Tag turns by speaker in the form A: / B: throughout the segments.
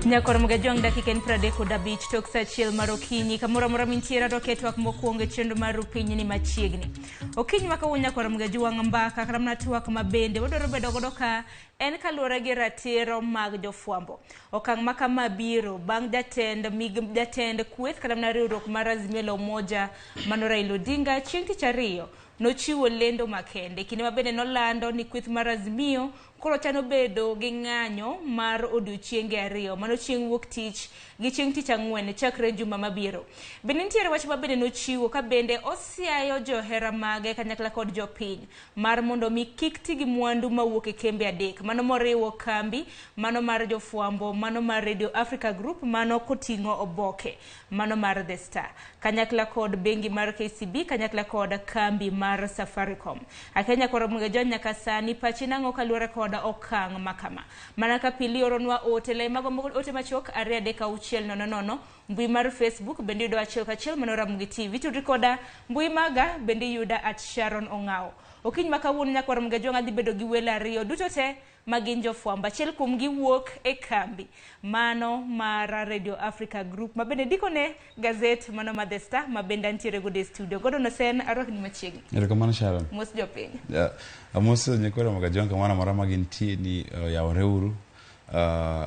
A: Nyakor Mgajwang' dakika en 35 tok saa achiel mar okinyi kamoro amora mintiere adwa ket twak mokwongo e chenro mar piny ni machiegni. Okinyi ma kawuono Nyakwar Mgajwang' mbaka kata mana twak ma bende wadwaro bedo godo ka en kaluwore gi ratiro mag jofwambo. Okang' ma kama biro bang' jatend mig jatend kweth kata mana riwruok mar Azimio la Umoja mano Raila Odinga chieng' tich ariyo nochiwo lendo makende kinde ma bende nolando ni kweth mar Azimio koro chano bedo gi ng'anyo mar odiochienge ariyo mano chieng' wuok tich gi chieng' tich ang'wen chakre juma mabiro. Bende nitiere wach ma bende nochiwo ka bende osiayo johera mage kanyakla kod jopiny mar mondo mi kik ti gi mwandu mawuok e kembe adek mano moriwo kambi mano mar jofwambo mano mar Radio Africa Group mano koting'o oboke mano mar The Star kanyakla kod bengi mar KCB kanyakla kod kambi mar Safaricom. Akenya koro Mgejo nyaka sani pachi nang'o kaluwore kod okang' ma kama. Mana ka pili oronwa ote lai mago ote machuok 23600 mbui mar Facebook bende yudo achiel kachiel mano Ramogi TV. Tudri koda mbui maga bende yuda at Sharon Ong'awo. Okinyi ma kawuono nyakwar Mgajwang' adhi bedo gi welo ariyo duto te ma gin jofwambo. Achiel kuomgi wuok e kambi mano mar Radio Africa Group ma bende ndikone gazet mano mar The Star ma bende antiere godo e studio. Gordon Osen, arwakni machiegni.
B: Erokamano Sharon.
A: Mos jopiny.
B: Yeah. Amoso nyikwa Ramogi Ajwang' kamoro amora ma gintie ni oyawore uru.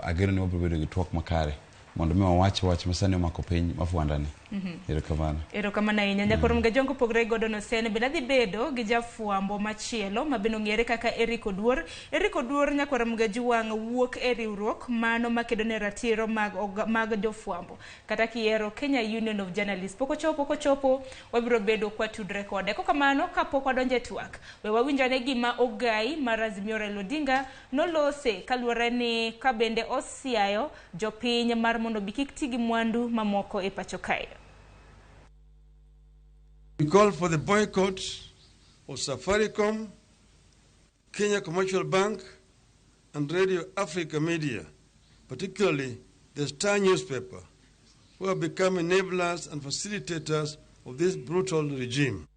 B: Ageno ni wabiro bedo gi twak makare mondo mi wawach wach ma sani omako piny mafwanda ni. Erokamano.
A: Erokamano ahinya. Nyakwar Mgajwang' kopogore gi Gordon Osen bende adhi bedo gi jafwambo machielo ma bende ong'ere kaka Eric Oduor. Eric Oduor nyakwar Mgajwang' wuok e riwruok mano makedo ne ratiro mag, mag jofwambo kata kiyiero Kenya Union of Journalists. Pok ochopo, kochopo wabiro bedo kwatudre kode. Kokamano kapok wadonjo e twak, we wawinj ane gima ogai mar Azimio Raila Odinga nolose kaluwore ni ka bende osiayo jopiny mar mondo bi kik ti gi mwandu mamoko e pacho kae.
C: We call for the boycott of Safaricom, Kenya Commercial Bank, and Radio Africa Media, particularly the Star newspaper, who have become enablers and facilitators of this brutal regime.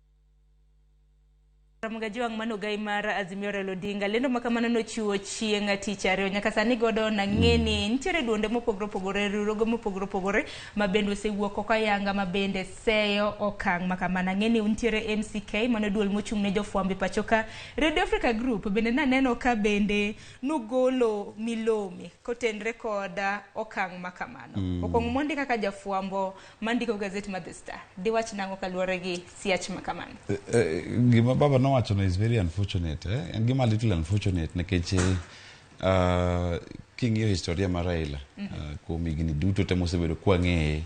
A: Ramogi Ajwang' mano ogai mar Azimio Raila Odinga lendo ma kamano nochiwo chieng' tich ariyo nyaka sani godo nang'e ni nitiere duonde mopogore opogore riwruoge mopogore opogore ma bende osewuok oko ayanga ma bende seyo okang' ma kamano ang'e ni nitiere MCK mano duol mochung' ne jofwambo e pacho ka Radio Africa Group bende naneno ka bende nugolo milome kotenre kod okang' ma kamano okuongo mondi kaka jafwambo mandiko gazet mar The Star diwach nang'o kaluwore gi siach ma kamano
B: Gima baba nowacho no is very unfortunate eh? En gima little unfortunate nikech king'iyo historia mar Raila kuom higni duto te mosebedo kwang'eye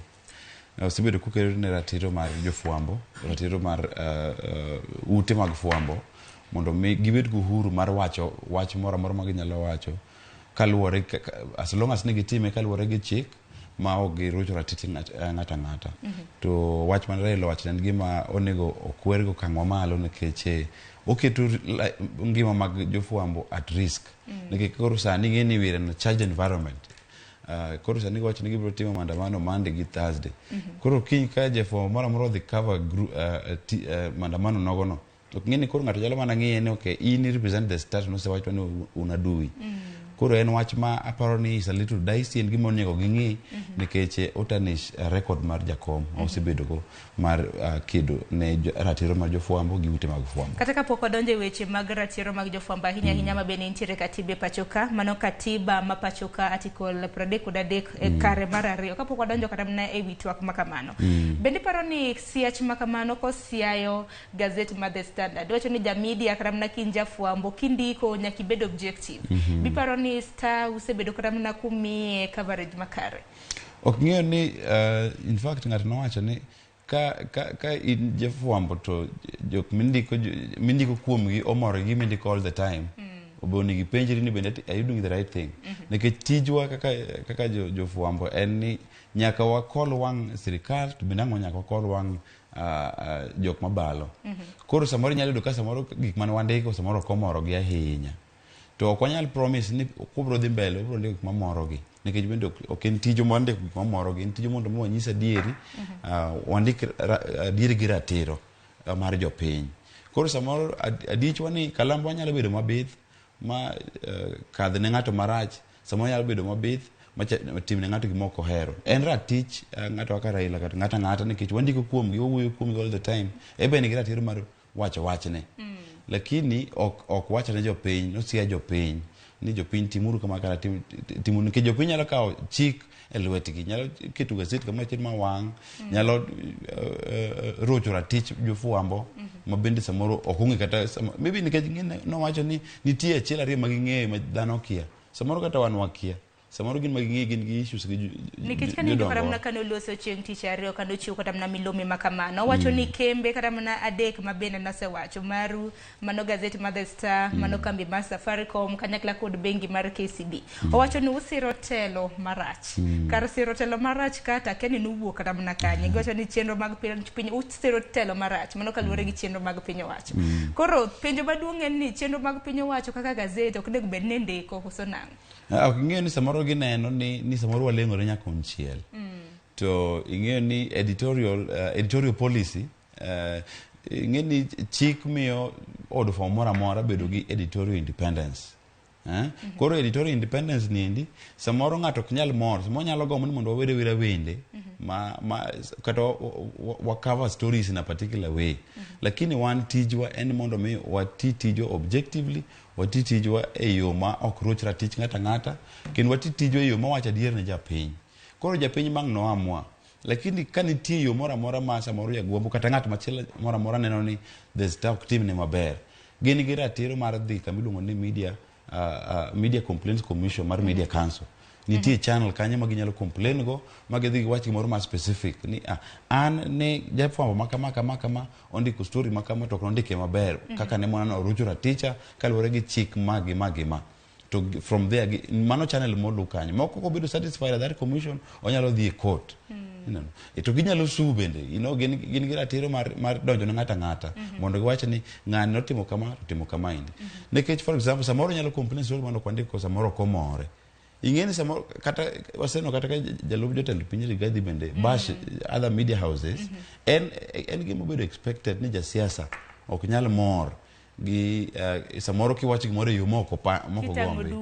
B: osebedo kokedo ne ratiro mar jofwambo ratiro mar ute mag fwambo mondo mi gibed gi uhuru mar wacho wach moro amora ma ginyalo wacho kaluwore as long as ni gitime kaluwore gi chik ma ok girocho ratich ng'ato ang'ata. To wach man Raila owacho en gima onego okwer gi okang' mamalo nikech oketo ngima mag jofwambo at risk. Nikech koro sani ing'e ni we are in a charged environment. Koro sani giwacho ni gibiro timo maandamano Monday gi Thursday. Koro kiny ka jafwambo moro amora odhi cover maandamano nogono, ok ng'e ni koro ng'ato nyalo mana ng'iye ni okay, in i represent the Star to nosewachwa ni un adui. Koro en wach ma aparo ni is a little dicey en gima onego ging'i nikech otarnish record mar jakom ma osebedogo mar kedo ne ratiro mar jofwambo gi ute mag fwambo.
A: Kata kapok wadonjo e weche mag ratiro mag jofwambo ahinya ahinya ma bende nitiere katiba e pacho ka, mano katiba ma pacho ka article 33 e kare mar ariyo kapok wadonjo kata mana e wi twak ma kamano. Bende iparo ni siach ma kamano kosiayo gazet mar The Standard wacho ni jamedia kata mana kin jafwambo kindiko nyaka ibed objective. Biparo ni Star usebedo kata mana kumiye coverage makare?
B: Ok ng'eyo ni in fact ng'ato nowacho ni ka in jafwambo to jok mindiko kuomgi omor gi gima indiko all the time. Obe onego ipenjri ni bende are you doing the right thing? Nikech tijwa kaka jofwambo en ni nyaka wakol wang' sirikal to bende ang'o nyaka wakol wang' jok mabalo. Koro samoro inyalo yudo ka samoro gik mane wandiko samoro ok omorogi ahinya. To ok wanyal promise ni kubro dhi mbele wabro ndiko gik mamorogi nikech bende ok en tijwa mar ndiko gik mamorogi, en tijwa mondo mi wanyis adieri, wandik adieri gi ratiro mar jopiny. Koro samoro adiechwa ni kalambwa nyalo bedo mabith ma kadh ne ng'ato marach, samoro nyalo bedo mabith ma tim ne ng'ato gima ok ohero. En ratich ng'ato kaka Raila kata ng'ato ang'ata nikech wandiko kuomgi, wawuoyo kuomgi all the time. En be nigi ratiro mar wacho wachne. Lakini ok wach ne jopiny, nosia jopiny ni jopiny timuru kama kata timuru nikech jopiny nyalo kawo chik e lwetgi, nyalo keto gaset kama achiel ma wang', nyalo rocho ratich jofwambo ma bende samoro ok ong'e kata maybe nikech ng'e nowacho ni nitie achiel ariyo ma ging'eyo ma dhano kia, samoro kata wan wakia, samoro gin ma ging'eyo gin gi issues gi
A: Nikech kane kata mana kane oloso chieng' tich ariyo kane ochiwo kata mana milome ma kamano, owacho ni kembe kata mana adek ma bende nosewacho maru mano gazet mar The Star, mano kambi mar Safaricom kanyakla kod bengi mar KCB. Owacho ni usiro telo marach. Kar siro telo marach kata akia ni nuwuok kata mana kanye. Giwacho ni chenro mag piny usiro telo marach mano kaluwore gi chenro mag piny owacho. Koro penjo maduong' en ni chenro mag piny owacho kaka gazet ok onego bed ni ndiko koso nang'o?
B: Ok ing'eyo ni samoro gineno ni samoro waleng'ore nyakonchiel. To ing'eyo ni editorial policy, ing'e ni chik miyo od fwambo moro amora bedo gi editorial independence. Koro editorial independence ni endi samoro ng'ato ok nyal mor, samoro nyalo gombo ni mondo wawere wera wende ma kata wa cover stories in a particular way. Lakini wan tijwa en mondo mi wati tijwa objectively, wati tijwa e yo ma ok roch ratich ng'ato ang'ata, kendo wati tijwa e yo ma wacho adier ne japiny. Koro japiny bang' noamua. Lakini ka nitie yo moro amora ma samoro jagwambo kata ng'at machielo moro amora neno ni The Star ok timne maber, gin gi ratiro mar dhi kama iluongo ni Media Complaints Commission mar Media Council. Nitie channel kanyo ma ginyalo complain go ma gidhi giwach gimoro ma specific ni an ne jafwambo ma kama kama kama ondiko story ma kama to ok nondike maber kaka ne monano orucho raticha kaluwore gi chik ma gi ma gi ma. To from there mano channel molu kanyo moko kobedo satisfied at that commission onyalo dhi e court. To ginyalo sue bende, gin gi ratiro mar donjo ne ng'ato ang'ata mondo giwach ni ng'ani notimo kama to timo kama endi. Nikech for example samoro nyalo complain story mondo ok wandiko samoro ok omore. Ing'e ni samoro kata waseno kata ka jalup jotend piny Rigathi bende bash other media houses, en gima obedo expected ni jasiasa ok nyal mor gi samoro kiwacho gimoro e yo moko gombi.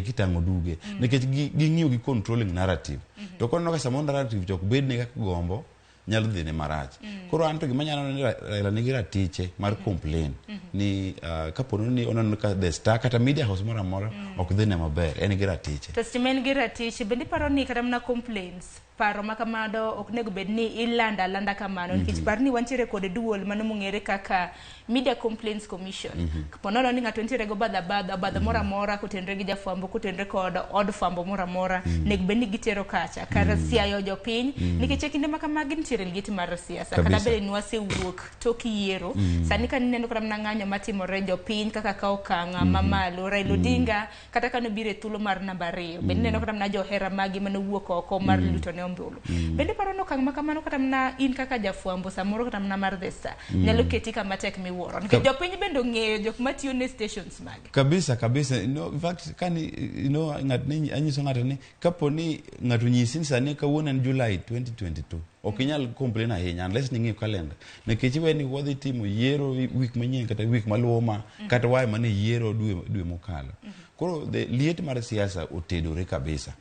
B: Kitang'o duge. Nikech ging'iyo gi controlling narrative. To koneno ka samoro narrative to ok bed ne kaka gombo, nyalo dhi ne marach. Koro an to gima anyalo neno ni Raila nigi ratiche mar complain ni kapo ni oneno ka The Star kata media house moro amora ok dhi ne maber, en gi ratiche.
A: To seche ma en gi ratiche, bende iparo ni kata mana complaints, paro ma kamano ok onego bed ni ilando alanda kamano, nikech par ni wantiere kod duol mano mong'ere kaka Media Complaints Commission. Kapo nono ni ng'ato nitiere go obadho moro amora kotenore gi jafwambo, kotenore kod od fwambo moro amora, nego bed ni gitero kacha kar siayo jopiny, nikech e kinde ma kamagi nitiere liet mar siasa. Kata bende ni wasewuok tok yiero, sani ka nineno kata mana ng'anyo matimore jopiny kaka kawo okang' mamalo, Raila Odinga kata ka nobiro e thuolo mar namba 2, bende ineno kata mana johera magi manowuok oko mar luto ne ombulu. Bende paro ni okang' ma kamano kata mana in kaka jafwambo samoro kata mana mar The Star nyalo keti kama tek miwuoro, nikech jopiny bende ong'eyo jok matiyo ne stations mage.
B: Kabisa kabisa. In fact, kani, ng'at ni anyiso ng'ato ni kapo ni ng'ato nyisi ni sani kawuono en July 2022, ok inyal complain ahinya unless ning'iyo calendar. Nikech iwe ni wadhi timo yiero week manyien kata week maluwo ma, kata wae mane yiero dwe mokalo. Koro the liet mar siasa otedore kabisa.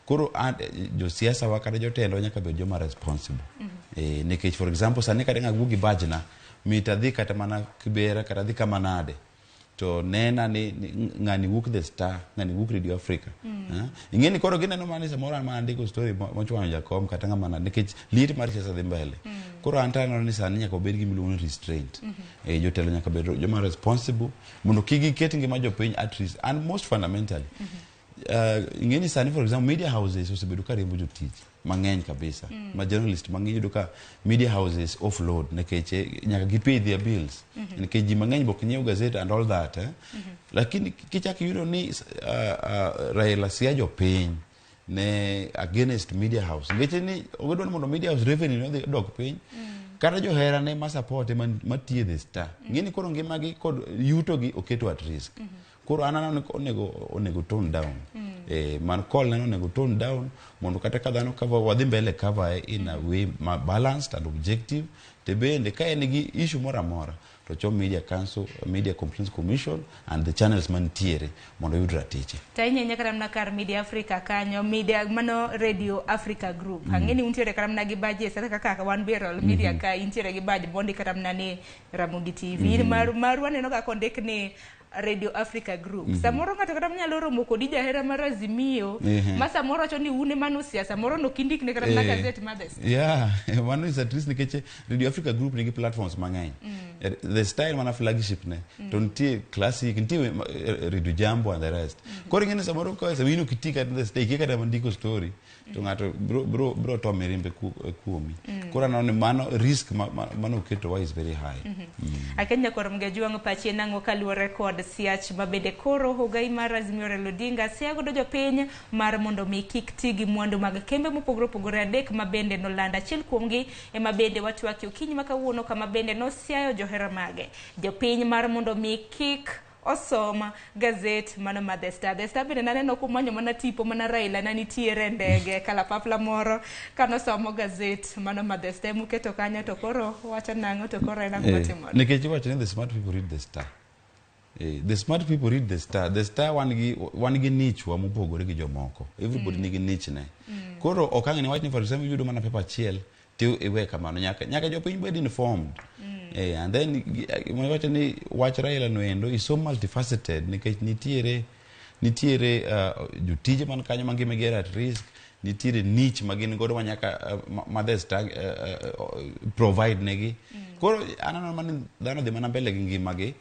B: Koro josiasa wa kata jotelo nyaka bed joma responsible. Nikech for example sani kata ng'awo gi bajna mit adhi kata mana Kibera kata adhi kama nade to nena ni ng'ani wuok The Star, ng'ani wuok Radio Africa. Ing'e ni koro gineno mana ni samoro an mana andiko story mochwanyo jakom kata ng'ama nade nikech liet mar siasa dhi mbele. Koro an to aneno ni sani nyaka obed gima iluongo ni restraint. Jotelo nyaka bed joma responsible mondo kik giket ngima jopiny at risk and most fundamentally. Ing'e ni sani for example media houses osebedo ka riembo jotich mang'eny kabisa. Ma journalist mang'eny yudo ka media houses offload nikech nyaka gi pay their bills. Nikech ji mang'eny bok nyiew gazette and all that. Lakini kichak iyudo ni Raila siya jopiny ne against media house. Nikech ni ogidwa ni mondo media house revenue ne odhi dok piny. Kata johera ne ma support matiye The Star. Ng'e ni koro ngimagi kod yuto gi oketo at risk. Koro an aneno ni onego tone down. Man call neno onego tone down mondo kata ka dhano cover, wadhi mbele cover in a way ma balanced and objective. To bende ka en gi issue moro amora, to chom Media Council, Media Complaints Commission and the channels mantiere mondo oyud ratiche.
A: To ahinya ahinya kata mana kar Media Africa kanyo, media mano Radio Africa Group. Ang'e ni untiere kata mana gi badges kata kaka wan be Royal Media ka intiere gi badge mondi kata mana ni Ramogi TV. In maru aneno kaka ondik ni Radio Africa Group. Samoro ng'ato kata nyalo romo kodi jahera mar Azimio ma samoro wacho ni un ema nusia, samoro nokindikne kata mana gazet mar The Star.
B: Yeah, mano is at least nikech Radio Africa Group nigi platforms mang'eny. The Star mana flagship ne, to nitie Classic, nitie Radio Jambo and the rest. Koro ing'e ni samoro ka in ok iti kata The Star, ikia kata ndiko story, to ng'ato bro to mirimbe kuomi. Koro aneno ni mano risk mano oketowa is very high.
A: Akenya koro Mgajuang' pachi nang'o kaluwore kod siach ma bende koro ogai mar Azimio Raila Odinga siya godo jopiny mar mondo mi kik ti gi mwandu mag kembe mopogore opogore adek ma bende nolando. Achiel kuomgi ema bende watwakie okinyi ma kawuono, kama bende nosiayo johera mage jopiny mar mondo mi kik osom gazet mano mar The Star. The Star bende naneno kumanyo mana tipo mana Raila na nitiere ndege kalapapla moro kanosomo gazet mano mar The Star muketo kanyo, to koro wacho nang'o, to koro en ang'o matimore?
B: Nikech iwacho ni the smart people read The Star. The smart people read The Star. The Star wan gi niche wa mopogore gi jomoko. Everybody nigi niche ne. Koro ok ang' ni wach ni, for example, iyudo mana paper achiel to iwe kamano. Nyaka jopiny bed informed. And then wacho ni wach Raila no endo is so multifaceted nikech nitiere jotije man kanyo ma ngimagi at risk, nitiere niche ma gin godo ma nyaka ma The Star provide negi. Koro aneno mana ni dhano dhi mana mbele gi ngimagi.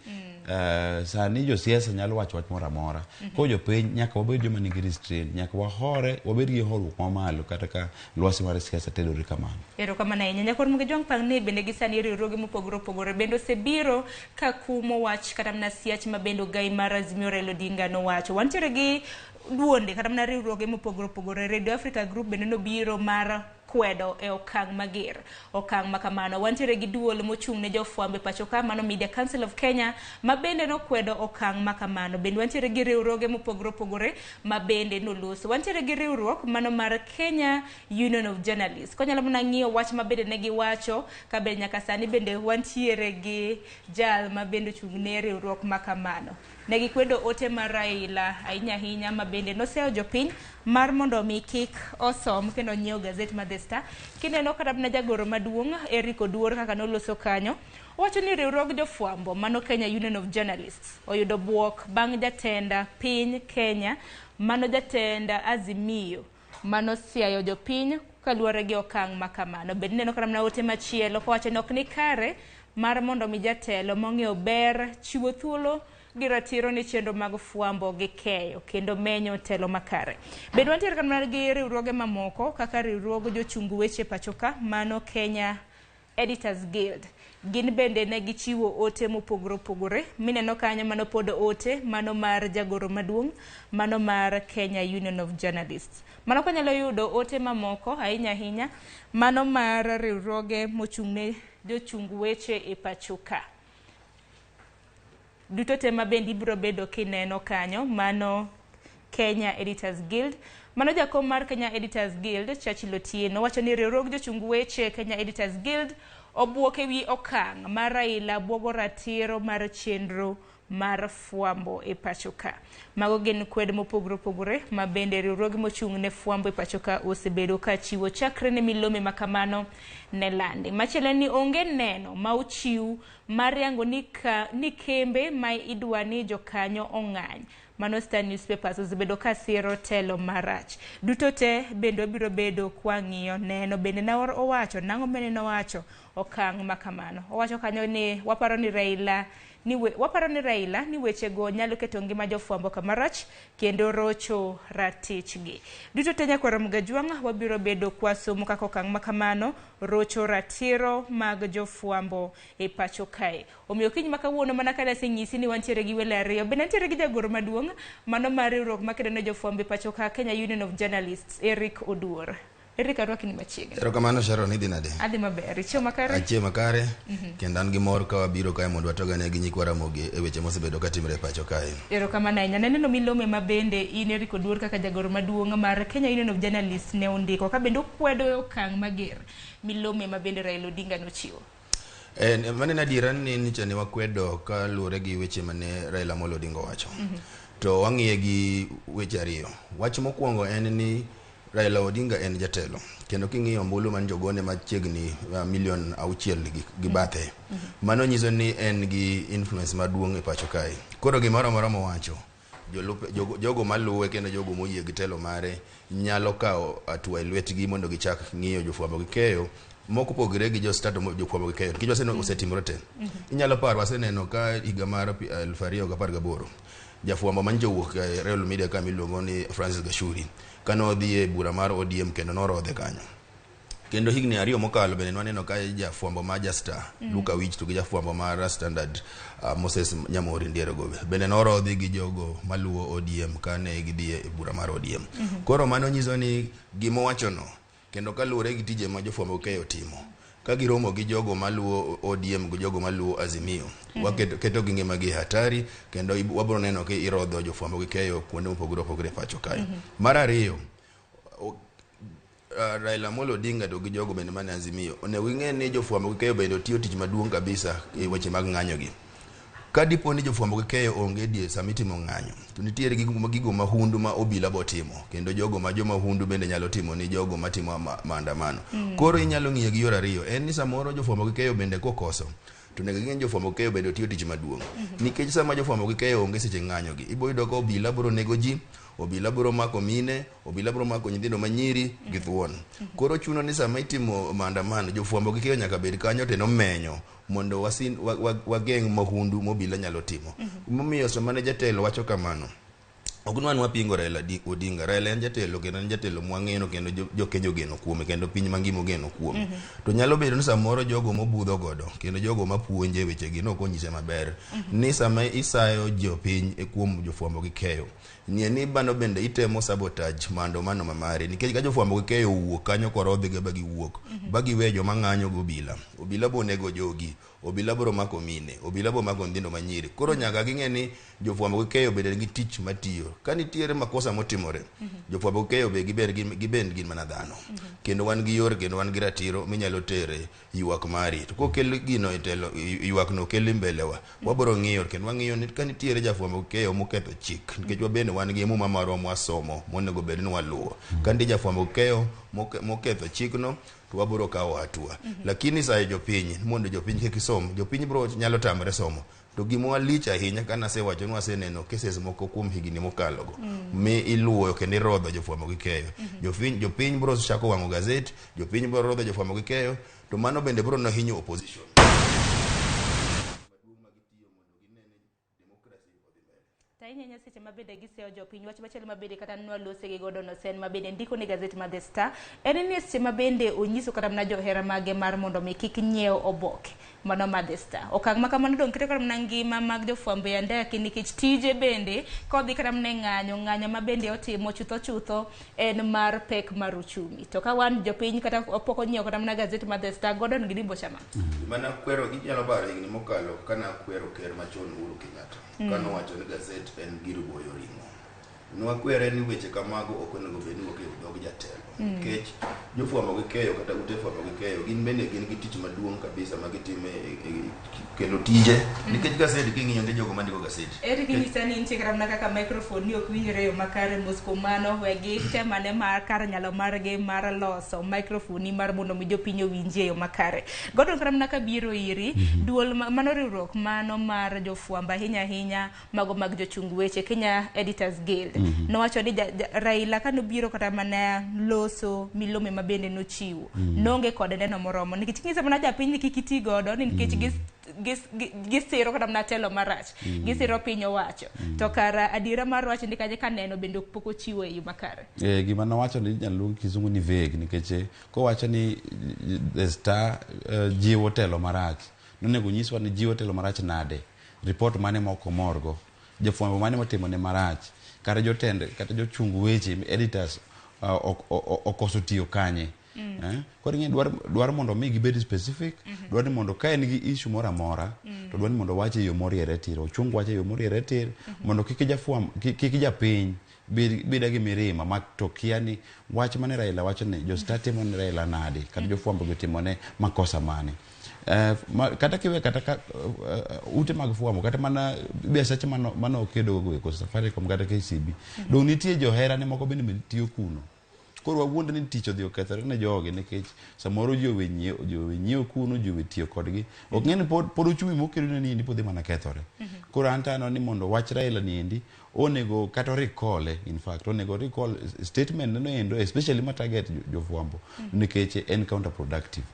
B: Sani josiasa nyalo wacho wach moro amora. Koro jopiny nyaka wabed joma nigi restraint, nyaka wahore, wabed gi horuok mamalo kata ka lwasi mar siasa tedore kamano.
A: Erokamano ahinya. Nyakor Mgejwang' Pang'ni bende gi sani riwruoge mopogore opogore bende osebiro ka kumo wach kata mana siach ma bende ogai mar Azimio Raila Odinga nowacho. Wantiere gi duonde kata mana riwruoge mopogore opogore. Radio Africa Group bende nobiro mar kwedo e okang' mager okang' ma kamano. Wantiere gi duol mochung' ne jofwambo e pacho ka, mano Media Council of Kenya, ma bende nokwedo okang' ma kamano. Bende wantiere gi riwruoge mopogore opogore ma bende noloso. Wantiere gi riwruok mano mar Kenya Union of Journalists. Konyalo mana ng'iyo wach ma bende ne giwacho ka bende nyaka sani bende wantiere gi jal ma bende ochung' ne riwruok ma kamano. Ne gikwedo ote mar Raila ahinya ahinya ma bende noseyo jopiny mar mondo mi kik osom kendo nyiew gazet mar The Star. Kineno kata mana jagoro maduong' Eric Oduor kaka noloso kanyo, owacho ni riwruog jofwambo mano Kenya Union of Journalists oyudo buok bang' jatend piny Kenya mano jatend Azimio mano siayo jopiny kaluwore gi okang' ma kamano. Bende ineno kata mana ote machielo kowacho ni ok ni kare mar mondo mi jatelo mong'eyo ber chiwo thuolo gi ratiro ne chenro mag fwambo gi keyo kendo menyo telo makare. Bende wantiere kata mana gi riwruoge mamoko kaka riwruog jochung weche pacho ka mano Kenya Editors Guild. Gin bende ne gichiwo ote mopogore opogore mineno kanyo mano pod ote mano mar jagoro maduong' mano mar Kenya Union of Journalists. Mano kanyalo yudo ote mamoko ahinya ahinya mano mar riwruoge mochung' ne jochung weche e pacho ka. Duto te ma bende ibiro bedo kineno kanyo mano Kenya Editors Guild. Mano jakom mar Kenya Editors Guild, Churchill Otieno, wacho ni riwruog jochung weche Kenya Editors Guild obuok ewi okang' mar Raila buogo ratiro mar chenro mar fwambo e pacho ka. Mago gin kwed mopogore opogore ma bende riwruoge mochung' ne fwambo e pacho ka osebedo ka chiwo chakre ne milome ma kamano ne landi. Machielo en ni onge neno ma ochiw mar yango ni kembe ma idwa ni jokanyo ong'any mano Star Newspapers osebedo ka siro telo marach. Duto te bende wabiro bedo kwang'iyo neno bende na owacho nang'o mane nowacho okang' ma kamano. Owacho kanyo ni waparo ni Raila ni wechego nyalo keto ngima jofwambo kamarach kendo rocho ratichgi. Duto te nyakwar Mgajwang' wabiro bedo kwasomo kaka okang' ma kamano rocho ratiro mag jofwambo e pacho kae. Omiyo kiny ma kawuono mana kaka asenyisi ni wantiere gi welo ariyo. Bende nitiere gi jagoro maduong' mano mar riwruok makedo ne jofwambo e pacho ka Kenya Union of Journalists, Eric Oduor. Eric, arwaki ni machiegni.
D: Erokamano Sharon, idhi nade?
A: Adhi maber, ichiemo makare?
D: Achiemo makare, kendo an gi mor ka wabiro kae mondo watogane gi nyikwa Ramogi e weche mosebedo ka timre e pacho kae.
A: Erokamano ahinya. Naneno milome ma bende in Eric Oduor kaka jagoro maduong' mar Kenya Union of Journalists ne ondiko ka bende okwedo e okang' mager milome ma bende Raila Odinga nochiwo.
D: Mano en adiera ni nyicha ne wakwedo kaluwore gi weche mane Raila Amolo Odinga owacho. To wang'iye gi weche ariyo. Wach mokwongo en ni Raila Odinga en jatelo kendo king'iyo ombulu man jogone machiegni milion 6 gi bathe, mano nyiso ni en gi influence maduong' e pacho kae. Koro gimoro amora mowacho, jogo maluwe kendo jogo moyie gi telo mare nyalo kawo hatua e lwetgi mondo gichak ng'iyo jofwambo gi keyo moko pogre gi jo Star to jofwambo gi keyo nikech waseneno osetimore te. Inyalo paro waseneno ka higa mar 2018 jafwambo manyicha owuok e Royal Media ka miluongo ni Francis Gashuri kane odhi e bura mar ODM kendo norodhe kanyo. Kendo higni 2 mokalo bende nwaneno ka jafwambo mar Star Luka Wich to gi jafwambo mar Standard Moses Nyamori Ndiere Gobe bende norodhi gi jogo maluwo ODM kane gidhi e bura mar ODM. Koro mano nyiso ni gimowachono kendo kaluwore gi tije ma jofwambo keyo timo ka giromo gi jogo maluwo ODM gi jogo maluwo Azimio waketo keto gi ngima gi e hatari kendo wabro neno ka irodho jofwambo gi keyo kuonde mopogore opogore e pacho kae. Mar ariyo, Raila Amolo Odinga to gi jogo bende mane Azimio onego ging'e ni jofwambo gi keyo bende tiyo tich maduong' kabisa e weche mag ng'anyo gi. Ka dipo ni jofwambo gi keyo onge die sama itimo ng'anyo, to nitiere gigo mahundu ma obila bo timo kendo jogo ma jomahundu bende nyalo timo ni jogo matimo maandamano. Koro inyalo ng'iye gi yor ariyo, en ni samoro jofwambo gi keyo bende kokoso to onego ging'e ni jofwambo gi keyo bende tiyo tich maduong'. Nikech sama jofwambo gi keyo onge seche ng'anyo gi, ibo yudo ka obila biro nego ji, obila biro mako mine, obila biro mako nyithindo manyiri gi thuon. Koro chuno ni sama itimo maandamano, jofwambo gi keyo nyaka bed kanyo to menyo mondo wageng' mahundu mobila nyalo timo. Momiyo sama ne jatelo wacho kamano, ok nwan wapingo Raila Odinga. Raila en jatelo kendo en jatelo mwang'eno kendo jo Kenya ogeno kuome kendo piny mangima ogeno kuome. To nyalo bedo ni samoro jogo mobudho godo kendo jogo mapuonje wechegi nok onyise maber ni sama isayo jopiny e kuom jofwambo gi keyo, ng'e ni mano bende itemo sabotage maandamano ma mari nikech ka jofwambo gi keyo owuok kanyo korodhgi ba giwuok ba giwe joma ng'anyo go obila, obila bo nego jogi, obila biro mako mine, obila bo mako nyithindo manyiri. Koro nyaka ging'e ni jofwambo gi keyo bende nigi tich matiyo. Ka nitiere makosa motimore, jofwambo gi keyo be giben gin mana dhano. Kendo wan gi yor kendo wan gi ratiro minyalo tere ywak mari. To kokel gino e telo, ywak no okel mbele wa, wabiro ng'iyo kendo wang'iyo ni ka nitiere jafwambo gi keyo moketho chik, nikech wabende wan gi muma marwa mwasomo monego bed ni waluwo. Ka nitie jafwambo gi keyo moketho chikno, to wabiro kawo hatua. Lakini sayo jopiny mondo jopiny kik som, jopiny biro nyalo tamre somo. To gima lich ahinya ka nasewacho ni waseneno cases moko kuom higni mokalo go mi iluwo kendo irodho jofwambo gi keyo. Jopiny biro chako wang'o gazet, jopiny biro rodho jofwambo gi keyo, to mano bende biro hinyo opposition.
A: To ahinya ahinya seche ma bende giseyo jopiny, wach machielo ma bende kata nwalose gi godo nosen ma bende ndiko ne gazet mar The Star en ni seche ma bende onyiso kata mana johera mage mar mondo mi kik nyiew oboke mano mar The Star. Okang' ma kamano dong' keto kata mana ngima mag jofwambo e andaki nikech tije bende kodhi kata mana e ng'anyo, ng'anyo ma bende otimo chutho chutho en mar pek mar uchumi. To ka wan jopiny kata pok onyiewo kata mana gazet mar The Star, Gordon gi Dimbo chama.
D: Mana kwero ginyalo paro higni mokalo kana kwero ker machon Uhuru Kenyatta kanowacho ni gazet en gir goyo ring'o. Nwakwere ni weche kamago ok onego bed ni wuok e dhog jatelo nikech jofwambo gi keyo kata ute fwambo gi keyo gin bende gin gi tich maduong' kabisa ma gitimo e kelo tije nikech gazet king'iyo nitie jogo mandiko gazet.
A: Eric inyisa ni nitie kata mana kaka microphone ni ok winjre e yo makare mos kuom mano we gitem ane mar kar nyalo margi mar loso microphone ni mar mondo mi jopiny owinji e yo makare. Gordon kata mana kabiro iri, duol mano riwruok mano mar jofwambo ahinya ahinya mago mag jochung weche Kenya Editors Guild nowacho ni Raila kanobiro kata mana loso milome ma bende nochiwo noonge kod neno moromo nikech ing'isa mana japiny ni kik iti godo ni nikech gisiro kata mana telo marach, gisiro piny owacho to kara adiera mar wacho ni kanye kaneno bende pok ochiwo e yo makare.
B: Gima nowacho ni inyalo luong kizungu ni vague nikech kowacho ni The Star jiwo telo marach, nonego nyiswa ni jiwo telo marach nade, report mane ma ok omorgo, jofwambo mane motimone marach, kata jotend kata jochung weche editors. okoso tiyo kanye. Koro ing'e dwar mondo mi gibed specific, dwar ni mondo ka en gi issue moro amora, to dwar ni mondo owache e yo moriere tir, ochung wach e yo moriere tir, mondo kik jafwamb, kik japiny beda gi mirima ma to kia ni wach mane Raila wacho ni jo Star timo ne Raila nade, kata jofwambo gi timo ne makosa mane. Kata kiwe kata ka ute mag fwambo, kata mana biasache mano okedo go eko Safaricom kata KCB, dong nitie johera ne moko bende tiyo kuno. Koro wawuond ni tich odhi okethore ne jogi nikech samoro ji owe nyiewo, ji owe nyiewo kuno, ji owe tiyo kodgi. Ok ng'e ni pod uchumi mokedo ne niendi pod dhi mana kethore. Koro an to aneno ni mondo wach Raila niendi onego kata recall, in fact onego recall statement no endo, especially ma target jofwambo, nikech en counterproductive.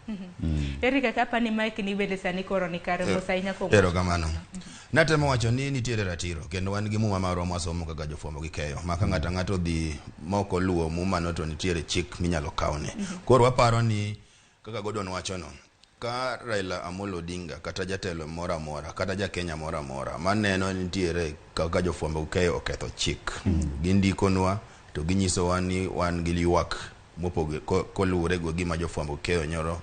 A: Eric, kaka apani mic ni bende sani koro ni kare mos ahinya kuom
D: Erokamano. Natemo wacho ni nitiere ratiro kendo wan gi muma marwa mwasomo kaka jofwambo gi keyo ma ka ng'ato ang'ato odhi ma ok oluwo muma no to nitiere chik minyalo kawne. Koro waparo ni kaka Gordon wacho no, ka Raila Amolo Odinga kata jatelo moro amora kata ja Kenya moro amora maneno nitiere kaka jofwambo gi keyo oketho chik, gindikonwa to ginyisowa ni wan gi ywak mopogore koluwore gi gima jofwambo gi keyo nyoro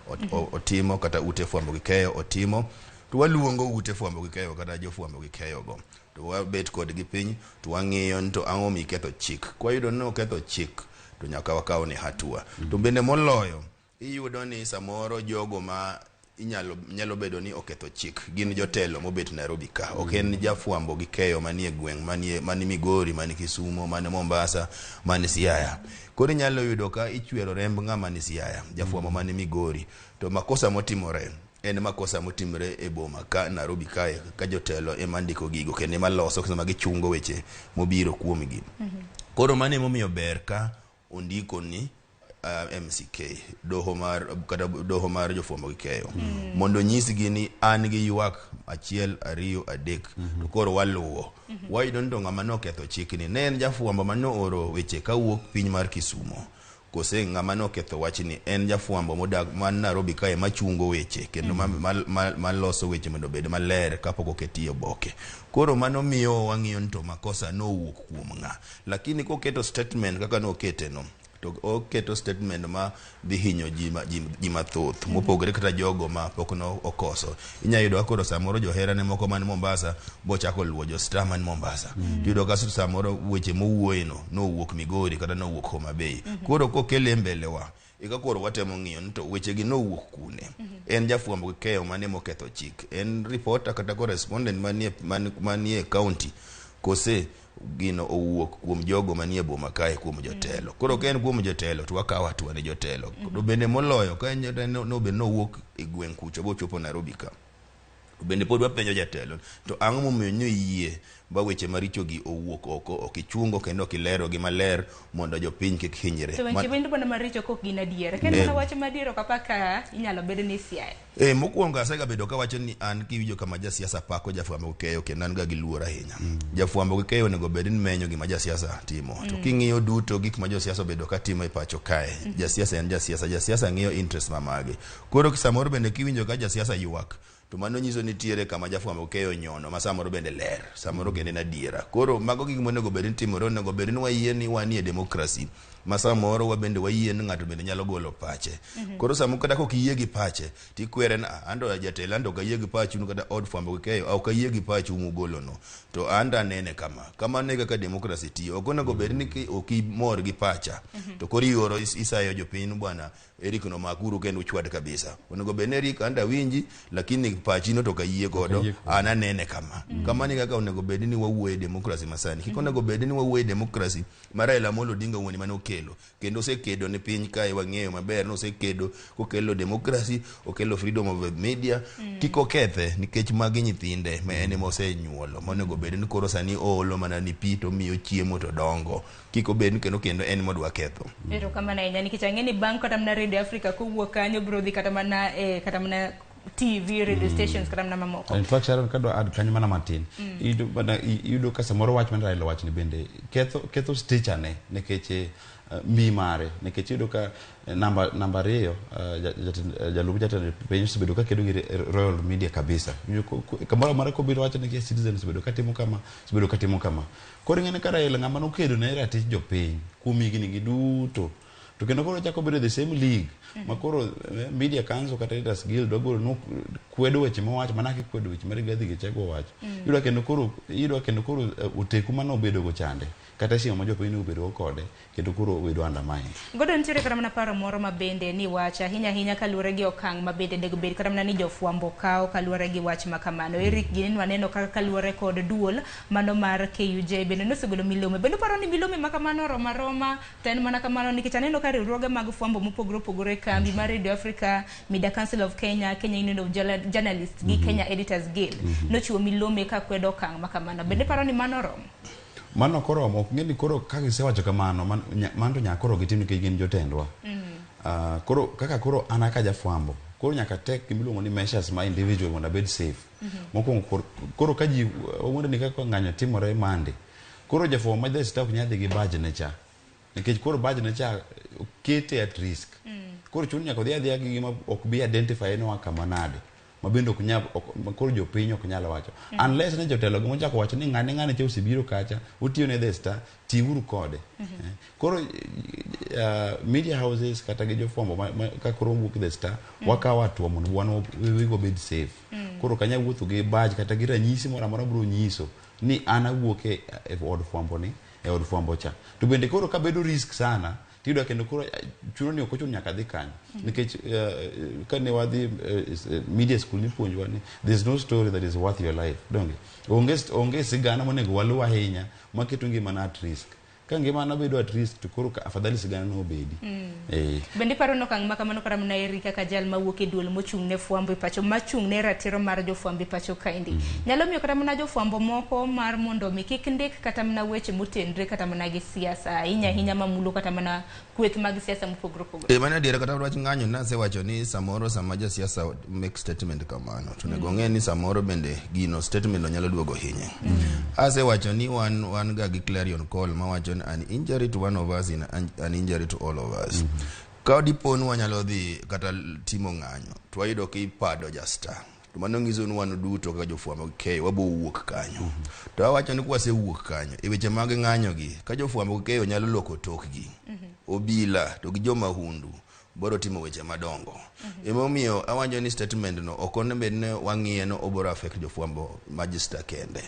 D: otimo kata ute fwambo gi keyo otimo, to waluongo ute fwambo gi keyo kata jofwambo gi keyo go to wabet kodgi piny to wang'iyo ni to ang'o miketho chik. Kwayudo ni oketho chik to nyaka wakaw ne hatua. To bende moloyo iyudo ni samoro jogo ma nyalo bedo ni oketho chik gin jotelo mobet Nairobi ka, ok en jafwambo gi keyo manie gweng', mani Migori, mani Kisumo, mani Mombasa, mani Siaya. Koro inyalo yudo ka ichwero remb ng'ama ni Siaya, jafwambo mani Migori, to makosa motimore en makosa motimore e boma ka Nairobi kae, ka jotelo ema ndiko gigo kendo ema loso sama gichungo weche mobiro kuomgi. Koro mano emomiyo ber ka ondiko ni MCK, doho mar, kata doho mar jofwambo gi keyo, mondo nyisgi ni an gi ywak 1, 2, 3, to koro waluwo. Wayudo ni to ng'ama noketho chikni ne en jafwambo manooro weche kawuok piny mar Kisumo, kose ng'ama noketho wachni en jafwambo modak man Nairobi kae machungo weche kendo maloso weche mondo obed maler kapok oketi e oboke. Koro mano miyo wang'iyo ni to makosa nowuok kuom ng'a. Lakini koketo statement kaka nokete no, to oketo statement ma dhi hinyo ji mathoth mopogore kata jogo ma pok no okoso. Inyalo yudo ka koro samoro joherane moko man Mombasa bochako luwo jo Star man Mombasa. Tiyudo ka samoro weche mowuoye no nowuok Migori kata nowuok Homa Bay. Koro kokele e mbele wa, eka koro watemo ng'iyo ni to wechegi nowuok kune. En jafwambo gi keyo mane moketho chik, en reporter kata correspondent manie county, kose gino owuok kuom jogo manie boma kae, kuom jotelo. Koro ka en kuom jotelo to wakawo hatua ne jotelo. To bende moloyo ka en jatelo no bende nowuok e gweng' kucho bochopo Nairobi ka, to bende pod wapenjo jatelo to ang'o momiyo nyoyie ba weche maricho gi owuok oko, ok ichungo kendo ok ilero gi maler mondo jopiny kik hinyre.
A: To weche bende mana maricho kok gin adier. Ka en mana wach madier ok apar ka inyalo bed ni Siaya.
D: Mokwongo asega bedo kawacho ni an kiwinjo kama jasiasa pako jafwambo gi keyo kendo an ga gi luor ahinya. Jafwambo gi keyo onego bed ni menyo gima jasiasa timo. To king'iyo duto gik ma josiasa obedo ka timo e pacho kae, jasiasa en jasiasa, jasiasa ng'iyo interest ma mage. Koro samoro bende kiwinjo ka jasiasa ywak, to mano nyiso ni nitiere kama jafwambo keyo nyono ma samoro bende ler, samoro kendo en adiera. Koro mago gik monego bed ni timore, onego bed ni wayie ni wanie demokrasi ma samoro wabende wayie ni ng'ato bende nyalo golo pache. Koro samoro kata kok iyie gi pache, tikwere ni anto jatelo, anto ok ayie gi pachu kata od fwambo gi keyo, ok ayie gi pachu mugolo no. To anto anene kama. Kamano e kaka demokrasi tiyo. Ok onego bed ni ok imor gi pacha. To koro ioro isayo jopiny ni bwana Eric no makuru kendo uchwad kabisa. Onego bed ni Eric anda winji, lakini pachi no to ok ayie godo, an anene kama. Kamano e kaka onego bed ni wawuoyo e demokrasi masani. Kik onego bed ni wawuoyo e demokrasi ma Raila Amolo Odinga wuon mane okelo. Kendo osekedo ne piny kae, wang'eyo maber ni osekedo kokelo demokrasi, okelo freedom of the media. Kik okethe nikech magi nyithinde ma en ema osenyuolo. Monego bed ni koro sani oolo mana ni pi to omiyo chiemo to dongo. Kik obed ni kendo en modwa ketho.
A: Erokamano ahinya nikech ang'e ni bang' kata mana Radio Africa kowuok kanyo biro dhi kata mana kata mana TV, radio stations kata mana mamoko.
B: In fact, Sharon, kadwa add kanyo mana matin. Iyudo mana iyudo ka samoro wach man Raila wach ni bende ketho stature ne nikech mbi mare, nikech iyudo ka namba 2 jalup jatend piny osebedo ka kedo gi Royal Media kabisa. Iyudo kamoro amora kobiro wacho ni Citizen osebedo ka timo kama, osebedo ka timo kama. Koro ing'e ni ka Raila ng'ama nokedo ne ratich jopiny kuom higni gi duto, to kendo koro chako bedo the same league ma koro Media Council kata Editors Guild wagolo no kwedo weche mowacho mana kaka ikwedo weche ma Rigathi Gachagua owacho. Iyudo kendo koro oteku mane obedo go chande kata heshima ma jopiny obedo go kode kendo koro obedo undermine.
A: Godo nitiere kata mana paro moro ma bende ni wach ahinya ahinya kaluwore gi okang' ma bende onego bed kata mana ni jofwambo kawo kaluwore gi wach ma kamano. Eric gini waneno kaka kaluwore kod duol mano mar KUJ bende nosegolo milome. Bende uparo ni milome ma kamano oromo aroma to en mana kamano, nikech aneno ka riwruoge mag fwambo mopogore opogore, kambi mar Radio Africa, Media Council of Kenya, Kenya Union of Journalists gi Kenya Editors Guild nochiwo milome ka kwedo okang' ma kamano. Bende paro ni mano oromo?
B: Mano ok oromo. Ok ng'e ni koro ka gisewacho kamano mano to nyaka koro gitim nikech gin jotendwa. Koro kaka koro an kaka jafwambo koro nyaka tek gimiluongo ni measures ma individual mondo abed safe. Mokwongo koro ka ji wawuondo ni kaka ng'anyo timore Monday, koro jafwambo ma The Star ok nyal dhi gi badge ne cha nikech koro badge ne cha kete at risk. Koro chuno nyaka odhi adhiya gi gima ok bi identify ni oa kama nade ma bende ok nyal ma koro jopiny ok nyal wacho unless ne jotelo gi mochako wacho ni ng'ane ng'ane cha osebiro kacha otiyo ne The Star, tiuru kode. Koro media houses kata gi jofwambo ka koro wuok The Star wakawo hatua mondo wan wawegi wabed safe. Koro kanya wuotho gi badge kata gi ranyisi moro amora biro nyiso ni an awuok e od fwambo ni e od fwambo cha. To bende koro kabedo risk sana tiyudo kendo koro chuno ni ok ochuno nyaka dhi kanyo nikech kane wadhi media school nipuonjwa ni there's no story that is worth your life. Donge onge sigana monego waluw ahinya maketo ngimana at risk. Ka ngimana bedo at risk to koro afadhali sigana no obedi.
A: Bende iparo ni okang' ma kamano kata mana eri kaka jal mawuok e duol mochung' ne fwambo e pacho, machung' ne ratiro mar jofwambo e pacho kaendi, nyalo miyo kata mana jofwambo moko mar mondo mi kik ndik kata mana weche motenre kata mana gi siasa ahinya ahinya mamulo kata mana kweth mag siasa mopogore opogore?
D: E, mano adiera. Kata wach ng'anyo nasewacho ni samoro sama jasiasa make statement kamano to onego ong'e ni samoro bende gino statement no nyalo duogo hinye. Asewacho ni wan ga gi clarion call mawacho ni an injury to one of us is an injury to all of us. Ka dipo ni wanyalo dhi kata timo ng'anyo to wayudo ka ipado ja Star, to mano nyiso ni wan duto kaka jofwambo gi keyo wabo wuok kanyo. To awacho ni kwasewuok kanyo e weche mag ng'anyo gi ka jofwambo gi keyo nyalo loko tokgi, obila to gi jomahundu boro timo weche madongo. Emomiyo awacho ni statement no ok onego bed ni wang'iye no oboro affect jofwambo magister kende.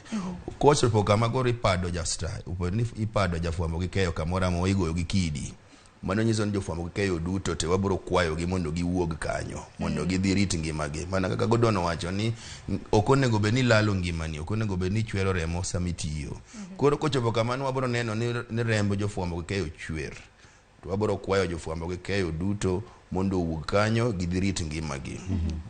D: Kochopo kama koro ipado ja Star, opo ni ipado jafwambo gi keyo kamoro amora igoyo gi kidi, mano nyiso ni jofwambo gi keyo duto te wabiro kwayogi mondo giwuog kanyo mondo gidhi rit ngimagi. Mana kaka Gordon owacho ni ok onego bed ni lalo ngimani, ok onego bed ni chwero remo sama itiyo. Koro kochopo kamano wabiro neno ni remb jofwambo gi keyo chwer to wabiro kwayo jofwambo gi keyo duto mondo owuog kanyo gidhi rit ngimagi.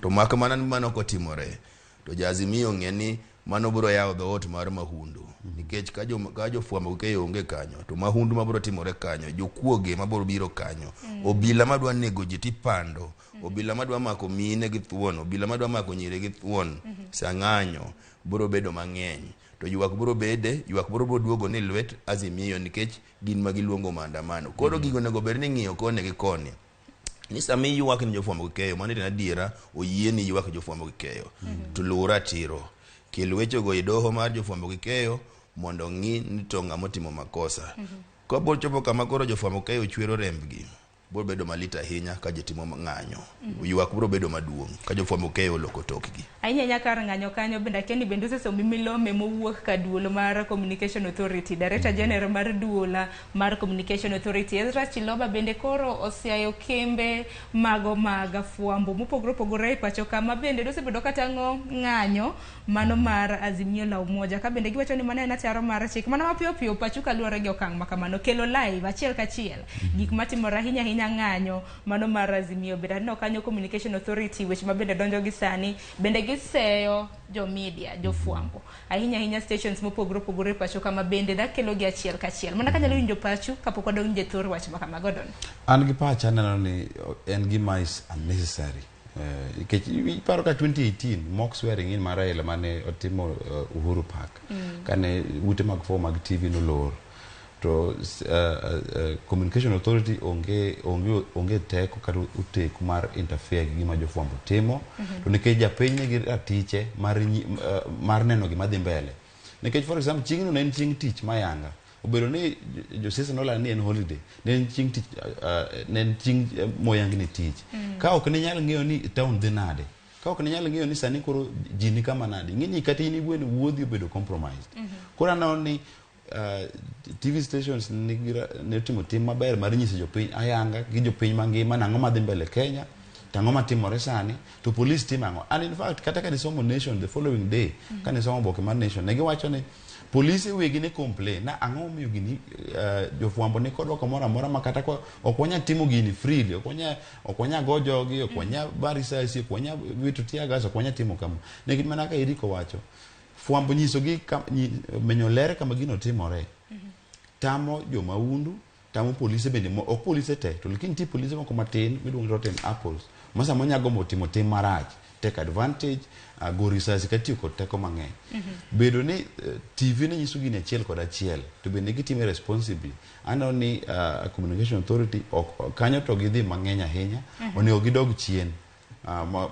D: To mak mana ni mano kotimore to Jaazimio ng'e ni mano biro yawo dhoot mar mahundu nikech ka jofwambo gi keyo onge kanyo to mahundu mabiro timore kanyo, jokuoge mabiro biro kanyo, obila madwa nego ji tipando, obila madwa mako mine gi thuon, obila madwa mako nyiri gi thuon sa ng'anyo biro bedo mang'eny to ywak biro bede ywak biro duogo ni lwet Azimio nikech gin ma giluongo maandamano. Koro gigo onego bed ni ing'iyo koni gi koni ni sama iywak ni jofwambo gi keyo mano en adiera oyie ni ywak jofwambo gi keyo to luw ratiro, kel wechego e doho mar jofwambo gi keyo mondo ng'i ni to ng'ama otimo makosa. Kapo chopo kama koro jofwambo keyo chwero rembgi biro bedo malit ahinya ka ji timo ng'anyo, ywak biro bedo maduong' ka jofwambo keyo oloko tokgi.
A: Ahinya ahinya kar ng'anyo kanyo bende akia ni bende osesomi milome mowuok ka duol mar Communication Authority. Director General mar duol mar Communication Authority Ezra Chiloba bende koro osiayo kembe mago mag fwambo mopogore opogore e pacho ka ma bende nosebedo katang'o ng'anyo mano mar Azimio la Umoja ka bende giwacho ni mano en ataro mar chik. Mana mapiyo piyo pachu kaluwore gi okang' ma kamano kelo live achiel kachiel gik matimore ahinya ahinya ng'anyo mano mar Azimio. Bende aneno kanyo Communication Authority weche ma bende donjo gi sani bende giseyo jo media, jofwambo ahinya ahinya stations mopogore opogore e pacho kama bende dakelo gi achiel kachiel mana kanyalo winjo pachu kapok wadonjo e thor wach ma kama. Gordon.
B: An gi pacha aneno ni en gima is unnecessary. Nikech iparo ka 2018 mock swearing in mar Raila mane otimo Uhuru Park, kane ute mag fwambo mag TV nolor, to Communication Authority onge teko kata oteku mar interfere gi gima jofwambo timo, to nikech japiny nigi ratiche mar neno gima dhi mbele. Nikech, for example, chieng'no ne en chieng' tich mayanga, obedo ni josiasa nolando ni en holiday, ne en chieng' tich, ne en chieng' moyang ni tich. Ka ok ninyal ng'eyo ni town dhi nade, ka ok ninyal ng'eyo ni sani koro ji ni kama nade, ing'e ni kata in iwuon wuodhi obedo compromised. Koro aneno ni TV stations ne otimo tim maber mar nyiso jopiny ayanga gi jopiny mangima nang'o madhi mbele Kenya, to ang'o matimore sani, to police timo ang'o. And in fact, kata ka nisomo Nation the following day, ka nisomo oboke mar Nation, ne giwacho ni polise wegi ne complain na ang'o momiyo gini jofwambo ni kodwa kamoro amora ma kata ok wanyal timo gini freely, ok wanyal go jogi, ok wanyal ba risasi, ok wanyal wito tear gas, ok wanyal timo kama. Nikech mana kaka Eriko wacho, fwambo nyisogi menyo ler kama gino timore tamo jomaundu, tamo polise bende, ok polise te, to lakini nitie polise moko matin miluongo ni rotten apples ma sama nya gombo timo tim marach, take advantage, go risasi katiyo kod teko mang'eny. Bedo ni TV ne nyiso gini achiel kod achiel, to bende gitime responsibly. Aneno ni Communication Authority ok kanyo, to gidhi mang'eny ahinya, onego gidog chien.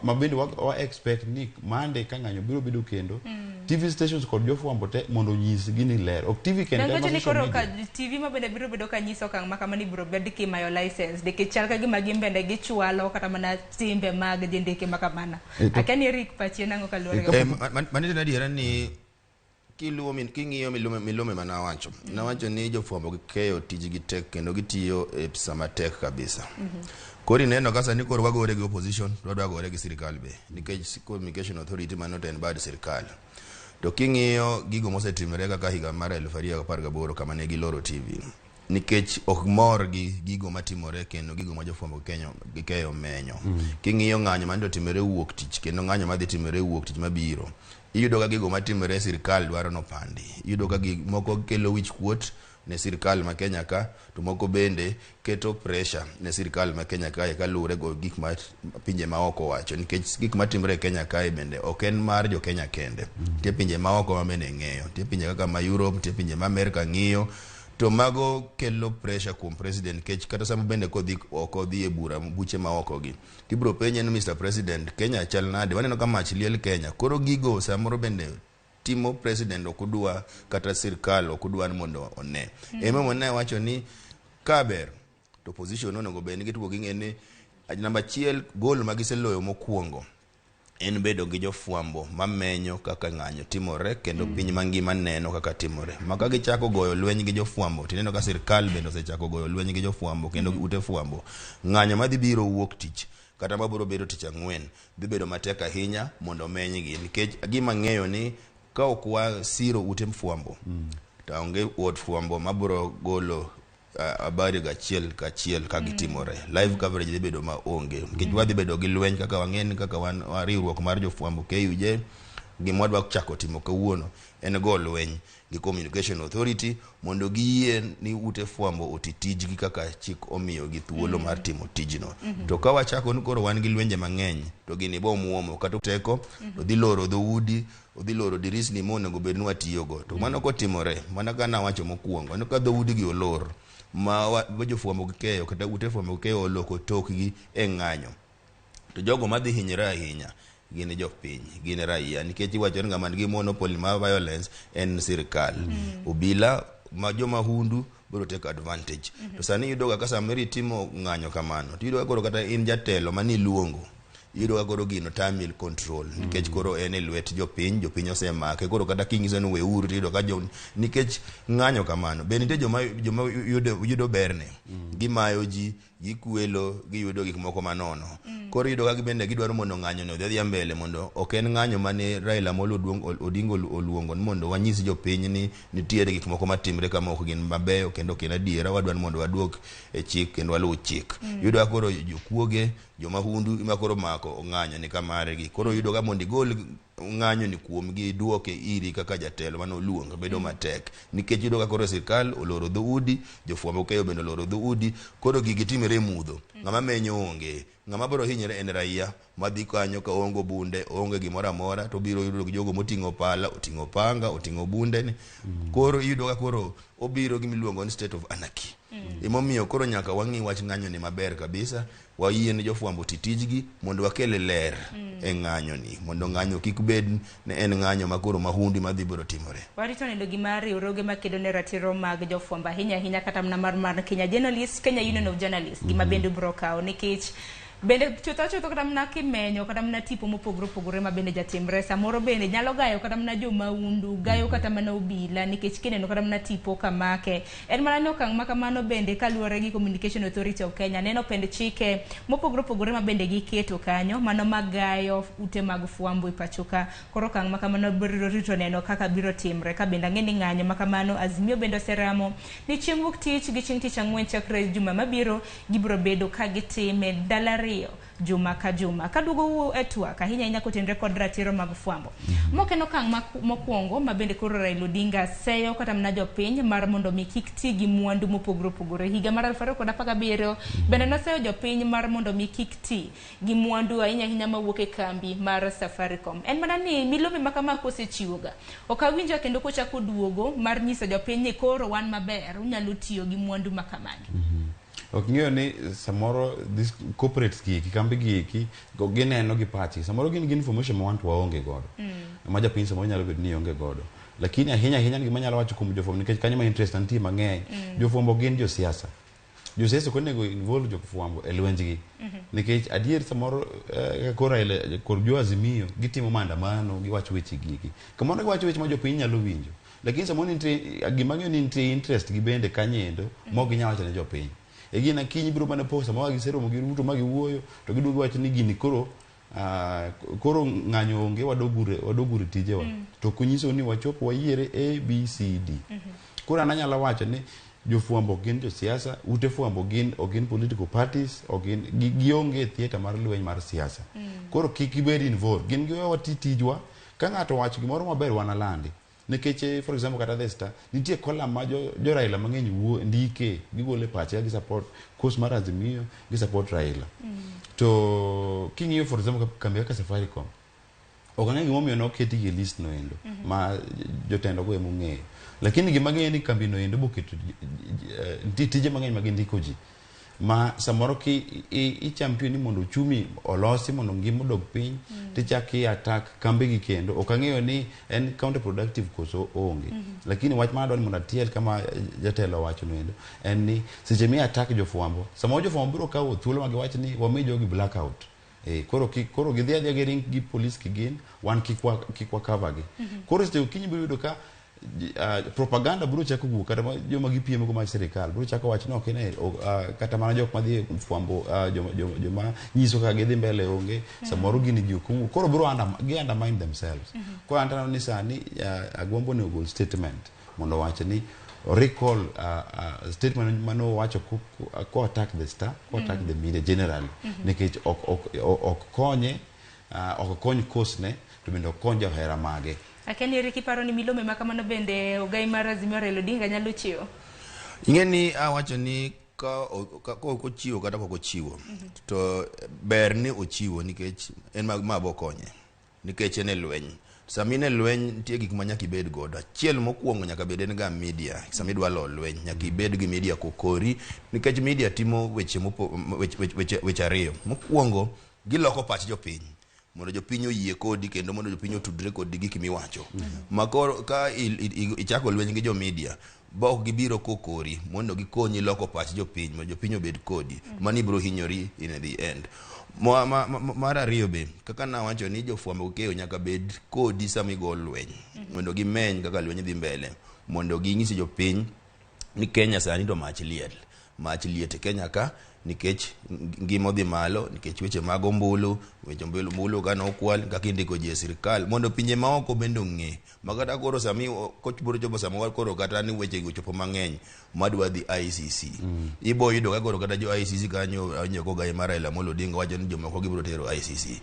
B: Ma bende wa expect ni Monday ka ng'anyo biro bedo kendo, TV stations kod jofwambo te mondo onyis gini ler, ok TV kende
A: Nangocho
B: ma
A: ni
B: social
A: koro ka
B: media.
A: TV ma bende biro bedo ka nyiso okang' ma kama ni biro bed kimayo license, nikech chal ka gima gin bende gichwalo kata mana timbe mag jendeke ma kamano. Akia ni Eric pachi en ang'o kaluwore gi
D: Mano en adiera ni kiluwo king'iyo milome mana awacho, nawacho ni jofwambo gi keyo tijgi tek kendo gitiyo e sama tek kabisa. Koro ineno ka sani koro wagore gi opposition to wadwa gore gi sirikal be, nikech Communication Authority mano to en bad sirikal. To king'iyo gigo mosetimore kaka higa mar 2018 kama ne giloro TV nikech ok mor gi gigo matimore kendo gigo ma jofwambo gi keyo menyo. King'iyo ng'anyo mane otimore wuok tich kendo ng'anyo madhi timore wuok tich mabiro, iyudo ka gigo matimore e sirikal dwaro nopandi. Iyudo ka gik moko kelo wich kuot ne sirikal ma Kenya ka, to moko bende keto pressure ne sirikal ma Kenya kae kaluwore go gik ma pinje maoko wacho, nikech gik matimore e Kenya kae bende ok en mar jo Kenya kende. Nitie pinje maoko ma bende ng'eyo, nitie pinje kaka ma Europe, nitie pinje ma Amerika ng'iyo, to mago kelo pressure kuom president, nikech kata sama bende kodhi oko dhi e bura buche maoko gi tibiro penje ni, "Mr President, Kenya chal nade? Waneno ka mach liel Kenya." Koro gigo samoro bende timo president ok odwa kata sirkal ok odwa ni mondo one. Emomiyo ne wacho ni kaber to opposition onego bed ni gitugo ging'e ni namba achiel gol ma giseloyo mokwongo en bedo gi jofwambo mamenyo kaka ng'anyo timore kendo piny mangima neno kaka timore. Ma ka gichako goyo lweny gi jofwambo, tineno ka sirkal bende osechako goyo lweny gi jofwambo kendo ute fwambo, ng'anyo madhi biro wuok tich kata mabiro bedo tich ang'wen dhi bedo matek ahinya mondo omenygi, nikech gima ng'eyo ni ka ok wasiro ute fwambo to onge od fwambo mabiro golo habari gachiel kachiel ka gitimore. Live coverage dhi bedo maonge nikech wadhi bedo gi lweny kaka wang'e ni kaka wan riwruok mar jofwambo KUJ, gima wadwa chako timo kawuono en go lweny gi Communication Authority mondo giyie ni ute fwambo oti tijgi kaka chik omiyogi thuolo mar timo tijno. To ka wachako ni koro wan gi lwenje mang'eny, to gini bo muomo kata teko to dhi loro dhoudi, odhi loro dirisni monego bed ni watiyogo. To mano kotimore, mana ka nawacho mokwongo ni ka dhoudi gi olor ma jofwambo gi keyo kata ute fwambo gi keyo oloko tokgi e ng'anyo, to jogo madhi hinyore ahinya gin jopiny, gin raia, nikech iwacho ni ng'ama nigi monopoly mar violence en sirikal. Obila ma jomahundu biro take advantage. To sani iyudo ga ka samoro itimo ng'anyo kamano, to iyudo ka koro kata in jatelo maniluongo, iyudo ka koro gino tami control, nikech koro en e lwet jopiny, jopiny osemake. Koro kata kinyiso ni weuru, to iyudo ka jo nikech ng'anyo kamano be nitie joma yudo berne, gimayo ji, gikwelo, giyudo gik moko manono. Koro iyudo ka gibende gidwaro mondo ng'anyo no odhi adhiya mbele, mondo ok en ng'anyo mane Raila Amolo Odinga oluongo ni mondo wanyis jopiny ni nitiere gik moko matimre kama ok gin mabeyo kendo ok en adiera, wadwa ni mondo waduok e chik kendo waluw chik. Iyudo ka koro jokuoge, jomahundu ema koro mako ng'anyo ni kamargi. Koro iyudo ka mondo igol ng'anyo ni kuomgi duoke iri kaka jatelo mane oluong bedo matek nikech iyudo ka koro sirkal oloro dhoudi, jofwambo keyo bende oloro dhoudi, koro gigi timore e mudho. Ng'ama menyo onge, ng'ama biro hinyore en raia madhi kanyo ka oonge bunde, oonge gimoro amora, to obiro yudo jogo moting'o pala, oting'o panga, oting'o bunde ni. Koro iyudo ka koro obiro gi miluongo ni state of anarchy. Emomiyo koro nyaka wang'i wach ng'anyo ni maber kabisa, wayie ni jofwambo oti tijgi mondo wakel ler e ng'anyo ni, mondo ng'anyo kik bed ni en ng'anyo ma koro mahundi madhi biro timore.
A: Warito neno gima riwruoge makedo ne ratiro mag jofwambo ahinya ahinya kata mana mar Kenya Journalists, Kenya Union of Journalists, gima bende biro kawo nikech bende chutho chutho kata mana kimenyo kata mana tipo mopogore opogore ma bende jatimre samoro bende nyalo gayo kata mana jomaundu, gayo kata mana obila nikech kineno kata mana tipo kamake en mana ni okang' ma kamano bende kaluwore gi Communication Authority of Kenya neno pend chike mopogore opogore ma bende giketo kanyo mano magayo ute mag fwambo e pacho ka. Koro okang' ma kamano biro rito neno kaka biro timre ka bende ang'e ni ng'anyo ma kamano Azimio bende oseramo ni chieng' wuok tich gi chieng' tich ang'wen chakre juma mabiro gibiro bedo ka gitime ndalo ariyo juma ka juma. Kaduogo e twak ahinya ahinya kotenore kod ratiro mag fwambo. Mok en okang' mokwongo ma bende koro Raila Odinga seyo kata mana jopiny mar mondo mi kik ti gi mwandu mopogore opogore. Higa mar 2017 bende noseyo jopiny mar mondo mi kik ti gi mwandu ahinya ahinya mawuok e kambi mar Safaricom. En mana ni milome ma kama kosechiwoga ok awinjo kendo kochako duogo mar nyiso jopiny ni koro wan maber unyalo tiyo gi mwandu ma kamagi.
B: Ok ng'eyo ni samoro this corporates gi eki, kambi gi eki, gineno gi pachgi. Samoro gin gi information ma wan to waonge godo. Ma japiny samoro nyalo bedo ni onge godo. Lakini ahinya ahinya gima anyalo wacho kuom jofwambo nikech kanyo ma interest nitie mang'eny. Jofwambo gin josiasa. Josiasa ok onego involve jofwambo e lwenjgi. Nikech adier samoro koro Raila kod jo Azimio gitimo maandamano, giwacho weche gi eki. Kamoro giwacho weche ma jopiny nyalo winjo. Lakini samoro nitie gima ang'eyo ni nitie interest gi bende kanyo ma ok ginyal wacho ne jopiny. E gina kiny biro mana po sama giseromo gi Ruto ma giwuoyo to giduogo giwacho ni gini koro koro ng'anyo onge wadoguru e tijewa. To ok onyiso ni wachopo wayiere A, B, C, D. Koro an anyalo wacho ni jofwambo ok gin josiasa, ute fwambo gin ok gin political parties, ok gin gionge e theatre mar lweny mar siasa. Koro kik gibed involved. Gin giwe wati tijwa, ka ng'ato owacho gimoro maber wanalandi. Nikech for example kata The Star, nitie column ma jo Raila mang'eny wuo ndike, gigolo e pachgi gi support cause mar Azimio, gi support Raila. To king'iyo for example kambi kaka Safaricom, ok ang'eyo gimomiyo noketgi e list no endo ma jotelo go ema ong'eyo. Lakini gima ang'eyo ni kambi no endo boketo nitie tije mang'eny ma gindiko ji. Ma samoro ki i champion ni mondo uchumi olosi mondo ngima odog piny, tichak i attack kambe gi kendo. Ok ang'eyo ni en counterproductive koso onge. Lakini wach ma adwa ni mondo atiel kama jatelo owacho no endo en ni seche mi attack jofwambo, samoro jofwambo biro kawo thuolo ma giwach ni wami jogi blackout. Koro koro gidhi adhiya giring gi polis kigin, wan kik wa cover gi. Koro seche okinyi biro yudo ka propaganda biro chako wuok kata joma gipiemo go mar sirikal biro chako wacho ni ok ine kata mana jok madhi e fwambo joma nyiso kaka gidhi mbele onge samoro gini ji ok owuok koro biro gi undermine themselves. Koro an taneno ni sani Agwambo onego ogol statement mondo owach ni recall statement mane owacho ko attack The Star, ko attack the media generally nikech ok konye, ok kony kosne to bende ok kony johera mage.
A: Akia ni Eric iparo ni milome ma kamano bende ogai mar Azimio Raila Odinga nyalo chiwo?
D: Ing'e ni awacho ni ka ok ochiwo kata ok ochiwo to ber ni ochiwo nikech en ma bo konye nikech en e lweny. Sama in e lweny nitie gik ma nyaka ibed godo. Achiel mokwongo nyaka bed en ga media. Sama idwa lo lweny nyaka ibed gi media kokori nikech media timo weche weche ariyo. Mokwongo giloko pach jopiny mondo jopiny oyie kodi kendo mondo jopiny otudre kodi gik miwacho. Ma koro ka ichako lweny gi jo media ba ok gibiro kokori mondo gikonyi loko pach jopiny mondo jopiny obed kodi, mano ibiro hinyori in the end. Mar ariyo be kaka nawacho ni jofwambo gi keyo nyaka bed kodi sama igo lweny mondo gimeny kaka lweny dhi mbele mondo ginyis jopiny ni Kenya sani to mach liel, mach liet e Kenya ka. Nikech ngima odhi malo, nikech weche mag ombulu, weche ombulu kane okwal, kaka indiko ji e sirikal, mondo pinje maoko bende ong'e. Ma kata koro sami biro chopo sama koro kata ni weche go ochopo mang'eny madwa dhi ICC. Ibo yudo ka koro kata jo ICC kanyo awinjo kogai mar Raila Amolo Odinga wacho ni jomoko gibiro tero ICC.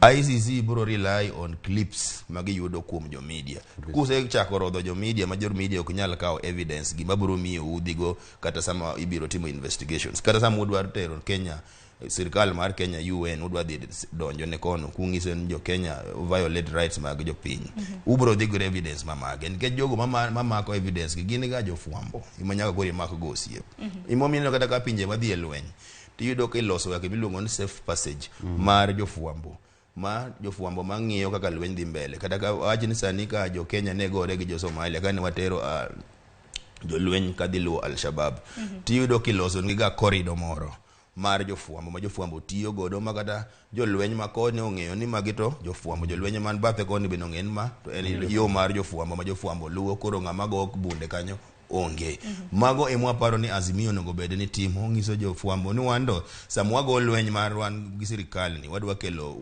D: ICC biro rely on clips ma giyudo kuom jo media. Kusechako rodho jo media ma jo media ok nyal kawo evidence gima biro miyo udhigo kata sama ibiro timo investigations. Kata sama udwaro tero Kenya, sirikal mar Kenya UN udwa dhi donjo ne kono kung'iso ni jo Kenya violate rights mag jopiny. Ubiro dhi gi evidence mamage nikech jogo mamako evidence gi gin ga jofwambo ema nyaka koro imak go osiep. Emomiyo ineno kata ka pinje madhi e lweny tiyudo ka iloso kaka miluongo ni safe passage mar jofwambo, ma jofwambo mang'iyo kaka lweny dhi mbele. Kata ka wach ni sani ka jo Kenya ne gore gi jo Somalia kane watero jolweny kadhi luwo Al-Shabaab, tiyudo kiloso negi ga corridor moro mar jofwambo ma jofwambo tiyo godo ma kata jolweny ma koni ong'eyo ni magi to jofwambo, jolweny man bathe koni bende ong'eyo ni ma to en yo mar jofwambo ma jofwambo luwo, koro ng'ama go bunde kanyo onge. Mago ema waparo ni Azimio onego bed ni timo, ng'iso jofwambo ni wan to sama wago lweny mar wan gi sirikal ni wadwa kelo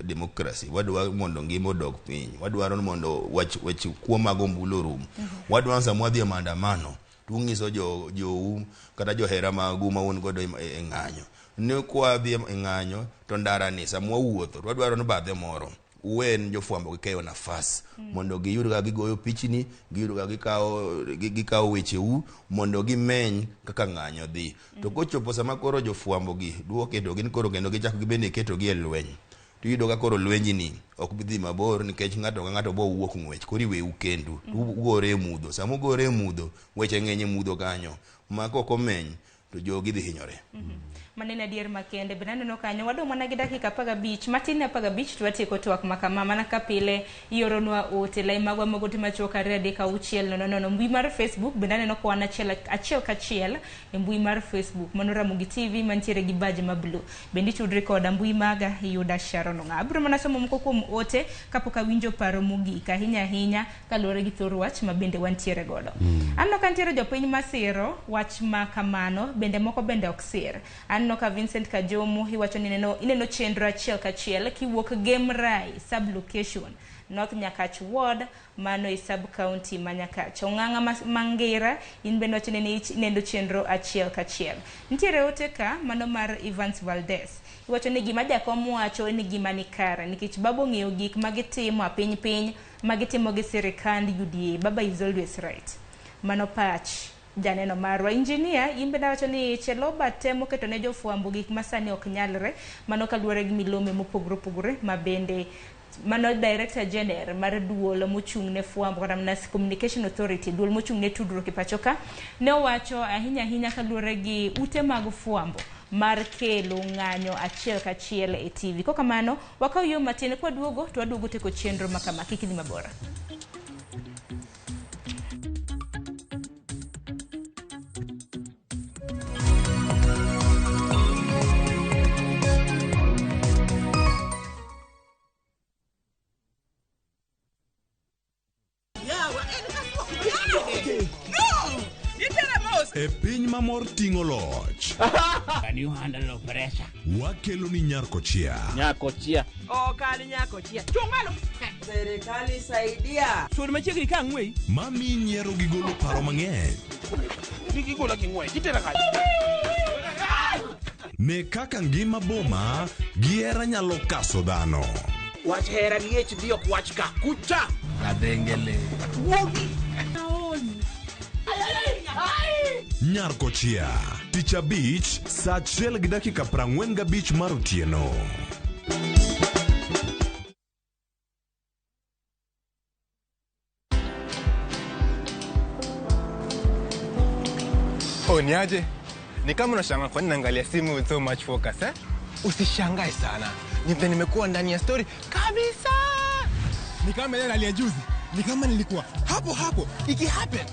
D: democracy, wadwa mondo ngima odog piny, wadwaro mondo wach kuo mag ombulu orum, wadwaro sama wadhi e maandamano tung'iso jou kata johera magu ma un godo e ng'anyo ni kwadhi e ng'anyo to ndara ni sama wawuotho to wadwaro ni bathe moro uwen jofwambo gi keyo nafas mondo giyud kaka gigoyo pichni, giyud kaka gikawo wecheu mondo gimeny kaka ng'anyo dhi. To kochopo sama koro jofwambo gi duoke to gin koro kendo gichako gibende ketogi e lweny, tiyudo ka koro lwenjni ni ok bi dhi mabor nikech ng'ato ka ng'ato bo wuok ng'wech, koro iweu kendu ugore e mudho. Sama ugore e mudho, weche ng'eny e mudho kanyo ma kok omeny to jogi dhi hinyore.
A: Maneno adier makende bende aneno kanyo wadong' mana gi dakika 15 matin ne 15 to watieko twak makama. Mana ka pile ioronwa ote lai magwa mag ote machuok 2 3 6 0 0. Mbui mar Facebook bende aneno ka wan achiel kachiel e mbui mar Facebook mano Ramogi TV mantiere gi badge ma blue. Bende itudri koda mbui maga iyuda Sharon Ong'a. Abiro mana somo moko kuom ote kapok awinjo paro mogik ahinya ahinya kaluwore gi thor wach ma bende wantiere godo. Aneno ka nitiere jopiny masiro wach ma kamano, bende moko bende ok sir. Aneno ka Vincent Kajomo iwacho ni ineno chenro achiel kachiel kiwuok Gemrai sub location North Nyakach Ward, mano e sub county ma Nyakach. Ong'ang'a Mangira in bende wacho ni ineno chenro achiel kachiel. Nitiere ote ka mano mar Evans Valdez iwacho ni gima jakom wacho ni gima ni kare nikech baba ong'eyo gik ma gitimo piny piny ma gitimo gi sirikand UDA. Baba is always right. Mano pach janeno marwa. Engineer in bende wacho ni Cheloba temo keto ne jofwambo gik ma sani ok nyalre, mano kaluwore gi milome mopogore opogore ma bende mano Director General mar duol mochung' ne fwambo kata mana Communication Authority, duol mochung' ne tudruok e pacho ka, ne owacho ahinya ahinya kaluwore gi ute mag fwambo mar kelo ng'anyo achiel kachiel e TV. Kokamano, wakaw yo matin kwaduogo to waduogo teko chenro makama. Kik idhi mabor.
E: E piny mamor ting'o loch.
F: Can you handle pressure?
E: Wakelo ni Nyarkochia.
F: Nyakochia.
G: Ok an nyakochia. Chung' malo.
H: Serikali saidia.
G: Sud machiegni ka ang'weyi.
E: Mami nyiero gi golo paro mang'eny.
G: Kik igola gi ng'wech. Itera kanye?
E: Ne kaka ngima boma gi hera nyalo kaso dhano.
G: Wach hera gi HD ok wach ka. Kucha.
F: Kadhengele.
G: Wuogi.
E: Nyarkochia. Tich abich saa 1:45 mar otieno.
I: Oh, niaje? Ni kama unashangaa kwa nini naangalia simu with so much focus, eh? Usishangae sana. Ni vile nimekuwa ndani ya story kabisa. Ni kama ile hali ya juzi. Ni kama nilikuwa hapo hapo iki happen.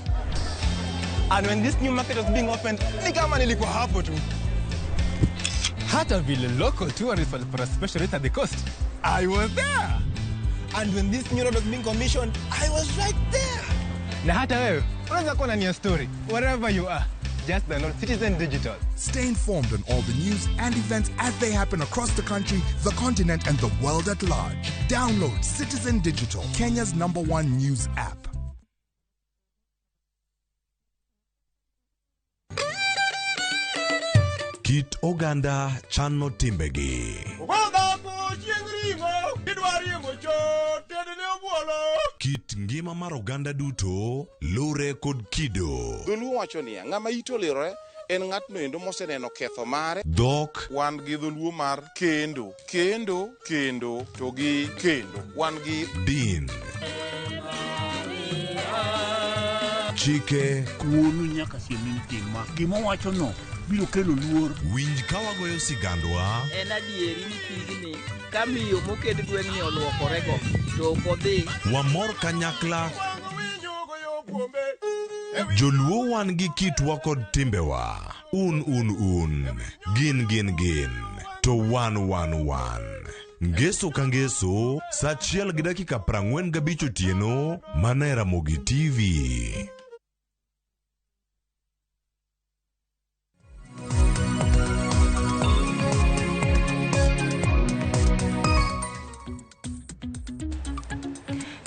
I: And when this new market was being opened, ni kama nilikuwa hapo tu. Hata vile local tourists walipata special rate at the coast, I was there. And when this new road was being commissioned, I was right there. Na hata wewe unaweza kuwa ndani ya story wherever you are. Just download Citizen Digital.
J: Stay informed on all the news and events as they happen across the country, the continent, and the world at large. Download Citizen Digital, Kenya's number one news app.
E: Kit oganda chano timbegi. Kit ngima mar oganda duto lure kod kido.
K: Dholuo wacho niya, ng'ama ite olirore en ng'atno endo moseneno ketho mare.
E: Dhok.
K: Wan gi dholuo mar kendo, kendo, kendo, to gi kendo. Wan gi
E: din. Chike.
F: Wuonu nyaka siem ni tima. Gima owachono biro kelo luor.
E: Winj ka wagoyo sigandwa.
H: En adieri ni pigni ka miyo moked gweng'ni oluokorego to ok odhi.
E: Wamor kanyakla. Joluo wan gi kitwa kod timbewa. Un un un. Gin gin gin. To wan wan wan. Ngeso ka ngeso, sa 1:45 otieno, mana e Ramogi TV.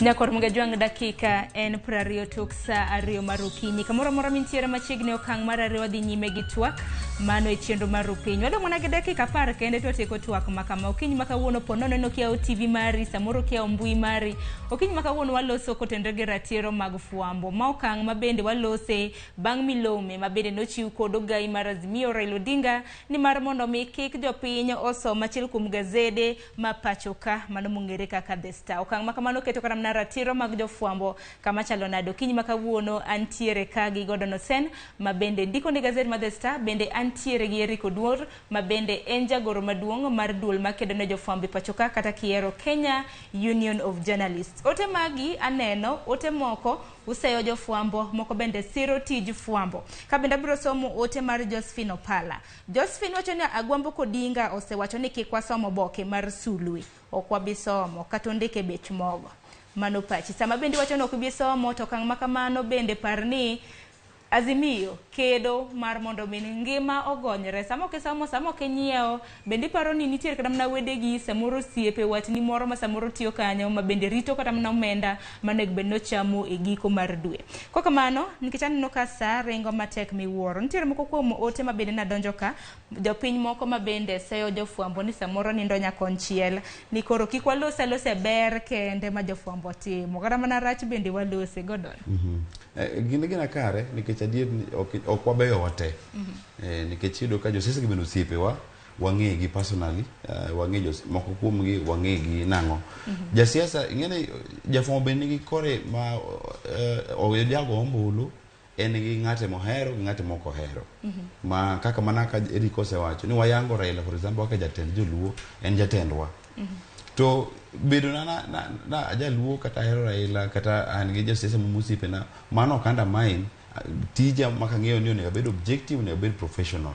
A: Nyakor Mugajwang' dakika en 20 tok saa 2 mar okinyi. Kamoro amora mintiere machiegni okang' mar 2 wadhi nyime gi twak mano e chenro mar Rupiny. Wadong' mana gi dakika 10 kende to watieko twak ma kama. Okinyi ma kawuono po nono ni okiyawo TV mari, samoro okiyawo mbui mari. Okinyi ma kawuono waloso kotenore gi ratiro mag fwambo. Ma okang' ma bende walose bang' milome ma bende nochiw kod ogai mar Azimio Raila Odinga ni mar mondo mi kik jopiny osom achiel kuom gazede ma pacho ka mano mong'ere kaka The Star. Okang' ma kamano keto kata mana ratiro mag jofwambo kama chalo nade. Okinyi ma kawuono antiere ka gi Gordon Osen ma bende ndiko ne gazet mar The Star, bende antiere gi Eric Oduor ma bende en jagoro maduong' mar duol makedo ne jofwambo e pacho ka kata kiero Kenya Union of Journalists. Ote magi aneno, ote moko useyo jofwambo, moko bende siro tij fwambo. Ka bende abiro somo ote mar Josephine Opala. Josephine wacho ni Agwambo Kodinga osewacho ni kik wasom oboke mar sulwe, ok wabi somo kata ondike bech mogo. Mano pachi. Sama bende wacho ni ok ibi somo to okang' ma kamano bende par ni Azimio kedo mar mondo mi ngima ogonyre. Sama ok isomo, sama ok inyiewo, bende iparo ni nitiere kata mana wedegi, samoro osiepe, watni moro ma samoro tiyo kanyo ma bende rito kata mana omenda manego bed ni ochamo e giko mar dwe. Kok kamano, nikech aneno ka saa ringo matek miwuoro. Nitiere moko kuom ote ma bende nadonjo ka, jopiny moko ma bende seyo jofwambo ni samoro nindo nyakonchiel, ni koro kik walos alose ber kende ma jofwambo timo, kata mana rach bende walose. Gordon.
B: Gin kare nikech adier ok wabeyo wate. Nikech iyudo ka josiasa gi bende osiepewa, wang'egi personally, wang'e moko kuomgi, wang'egi nang'o. Jasiasa ing'eni jafwambo bende nigi kore ma ojago ombulu, en gi ng'ate mohero gi ng'ate mok ohero. Ma kaka mana ka Eric osewacho ni wayango Raila for example kaka jatend joluo, en jatendwa. To bedo na ajaluo kata ahero Raila kata an gi josiasa mosiepena, mano ok undermine tija maka ng'eyo ni onego abed objective, onego abed professional.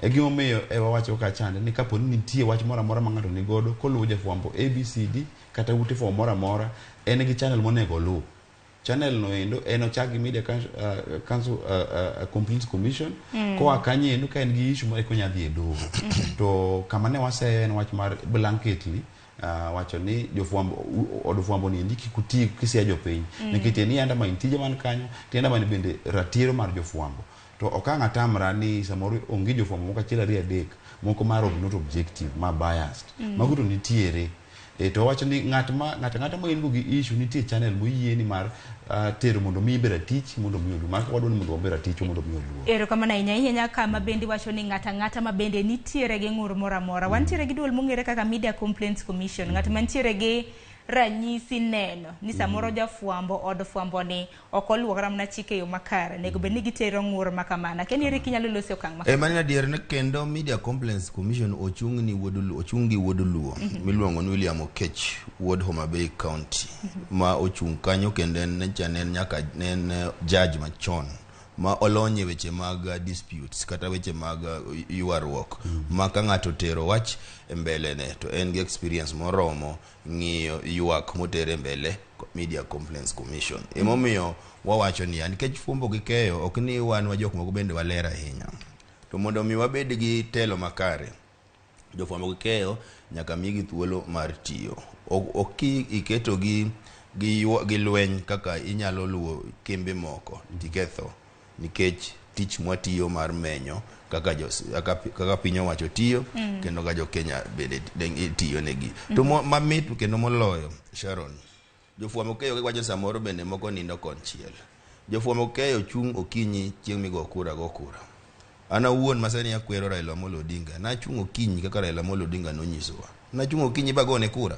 B: E gimomiyo e wawacho kaka chande ni kapo ni nitie wach moro amora ma ng'ato nigodo koluwo jafwambo ABCD kata ute fwambo moro amora, en gi channel monego oluw. Channel no endo en ochak gi Media Council Complaints Commission. Koa kanyo endo ka en gi issue moro eka onya dhi e doho. To kama ne waseyo en wach mar blanketly wacho ni jofwambo od fwambo ni endi kik uti kisiya jopiny. Nikech en undermine tije man kanyo, to undermine bende ratiro mar jofwambo. To ok ang' atamra ni samoro onge jofwambo moko achiel ariyo adek moko mar not objective ma biased. Mago to nitiere. To wacho ni ng'at ma in go gi issue nitie channel moyieni mar tero mondo mi ibe ratich mondo mi oluor. Mar wadwaro ni mondo wabe ratich mondo mi oluor.
A: Erokamano ahinya ahinya kama bende wacho ni ng'ata ng'ata ma bende nitiere gi ng'ur moro amora. Wantiere gi duol mong'ere kaka Media Complaints Commission. Ng'at mantiere gi ranyisi neno ni samoro jafwambo od fwambo ni ok oluwo kata mana chike e yo makare, onego bed ni gitero ng'ur ma kamano. Akia ni Eric inyalo loso okang' ma
D: Mano adier ni kendo Media Complaints Commission ochung' ni wuod ochung' gi wuod Luo miluongo ni William Okech wuod Homa Bay County ma ochung' kanyo kendo en nyaka en judge machon ma olony e weche mag disputes kata weche mag ywaruok ma ka ng'ato tero wach e mbele ne to en gi experience moromo ng'iyo ywak motere mbele Media Complaints Commission. Emomiyo wawacho niya, nikech fwambo gi keyo ok ni wan wa jok moko bende waler ahinya. To mondo mi wabed gi telo makare, jofwambo gi keyo nyaka migi thuolo mar tiyo. Ok iketo gi gi lweny kaka inyalo luwo kembe moko tiketho, nikech tich mwatiyo mar menyo kaka kaka piny owacho tiyo kendo kaka jo Kenya bende tiyo negi. To mamit kendo moloyo, Sharon, jofwambo keyo kiwacho samoro bende moko nindo konchiel. Jofwambo keyo chung' okinyi chieng' migo kura go kura. An awuon masani akwero Raila Amolo Odinga, nachung' okinyi kaka Raila Amolo Odinga nonyisowa. Nachung' okinyi bagone kura.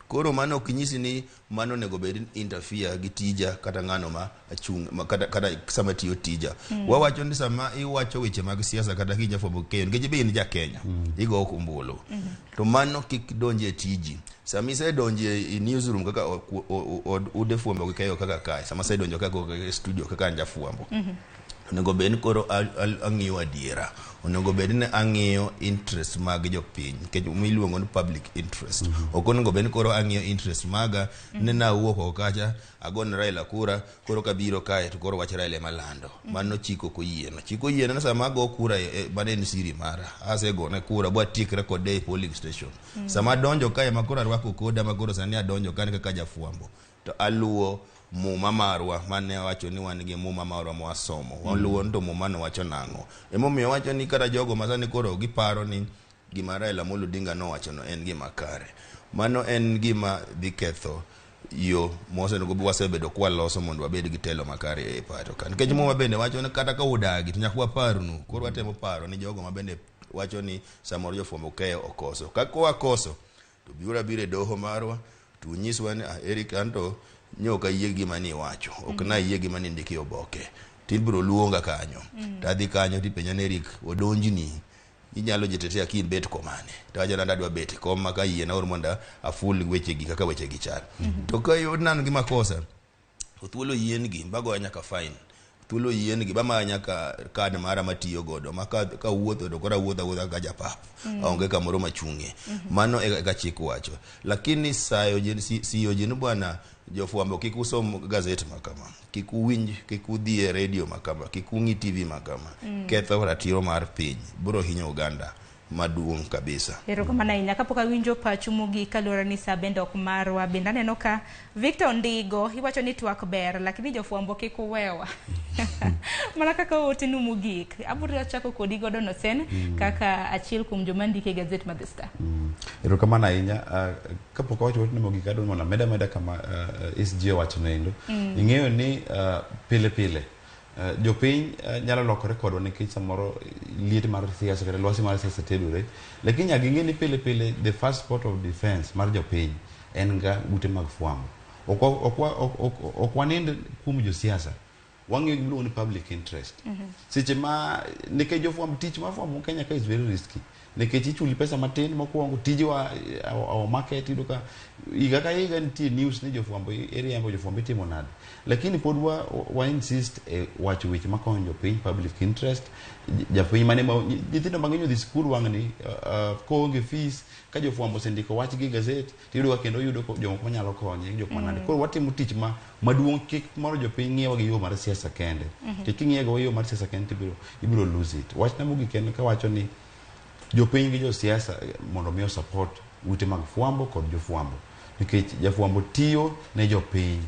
D: Koro mano ok nyisi ni mano onego bed interfere gi tija kata ng'ano ma achung' ma kata sama tiyo tija. Wawacho ni sama iwacho weche mag siasa kata ki jafwambo keyo, nikech be in ja Kenya, igo ombulu. To mano kik donji e tiji. Sama isedonjo e newsroom kaka ude fwambo gi keyo kaka kae, sama asedonjo kaka e studio kaka an jafwambo. Onego bed ni koro ang'iyo adiera. Onego bed ni ang'iyo interest mag jopiny, nikech miluongo ni public interest. Ok onego bed ni koro ang'iyo interest maga, ni nawuok oko kacha, agone Raila kura, koro kabiro kae to koro wach Raila ema lando. Mano chik ok oyiena. Chik oyiena ni sama ago kura, mano en siri mara. Asegone kura, bwatiekre kode e polling station. Sama adonjo kae ma koro arwako koda ma koro sani adonjo ka kaka jafwambo, to aluwo muma marwa mane wacho ni wan gi muma marwa mwasomo. Waluwo ni to muma no wacho nang'o. Emomiyo wacho ni kata jogo ma sani koro giparo ni gima Raila Amolo Odinga nowacho no en gima kare. Mano en gima dhi ketho yo mosenego wasebedo kwaloso mondo wabed gi telo makare e pacho ka. Nikech muma bende wacho ni kata ka udagi to nyaka waparnu. Koro watemo paro ni jogo ma bende wacho ni samoro jofwambo keyo okoso. Ka wakoso to biuru abiro e doho marwa to unyiswa ni Eric anto nyo ok ayie gima ni iwacho, ok nayie gima ni ndiki oboke, tibiro luonga kanyo. Tadhi kanyo tipenja ni Eric odonjni, inyalo jitetea ki bet komane, to awacho ni adwa bet e kom ma ka yiena or mondo aful wechegi kaka wechegi chal. To ka nan gi makosa to thuolo yien gi bagoya nyaka fine, thuolo yien gi bamaya nyaka kad mara matiyo godo ma kawuotho to koro awuotho awuotha kaka japap, aonge kamoro machung'e. Mano e kaka chik wacho. Lakini sayo ji, siyo ji ni bwana jofwambo kik usom gazet ma kama, kik uwinj, kik udhi e redio ma kama, kik ung'i TV ma kama, ketho ratiro mar piny, biro hinyo oganda maduong' kabisa.
A: Erokamano ahinya. Kapok awinjo pachu mogik kaluwore ni sa bende ok marwa, bende aneno ka Victor Ondigo iwacho ni twak ber, lakini jofwambo kik uwewa. Mana kaka otenu mogik, abiro chako kodi godo no sen kaka achiel kuom joma ndiko e gazet mar The Star.
B: Erokamano ahinya. Kapok awacho wachno mogik, adwa mondo amed ameda kama SG owacho noendo. Ing'eyo ni pile pile jopiny nyalo lokore kodwa nikech samoro liet mar siasa kata lwasi mar siasa tedore, lakini nyaka ging'e ni pile pile the first port of defense mar jopiny en ga ute mag fwambo. Ok wanind kuom josiasa, wang'iyo gimiluongo ni public interest. Seche ma nikech jofwambo, tich mar fwambo Kenya ka is very risky nikech ichuli pesa matin mokwongo. Tijwa, our market, iyudo ka higa ka higa nitie news ni jofwambo iriembo, jofwambo itimo nade, lakini pod wa insist e wacho weche makonyo jopiny, public interest. Japiny mane ma nyithindo mang'eny odhi sikul wang'ni koonge fees, ka jofwambo osendiko wach gi gazet tiyudo ka kendo yudo jomoko manyalo konye, jok manade. Koro watimo tich ma maduong' kik moro jopiny ng'iyowa gi yo mar siasa kende. Nikech king'iye go yo mar siasa kende tibiro ibiro lose it. Wachna mogik en kawacho ni jopiny gi josiasa mondo mi support ute mag fwambo kod jofwambo, nikech jafwambo tiyo ne jopiny.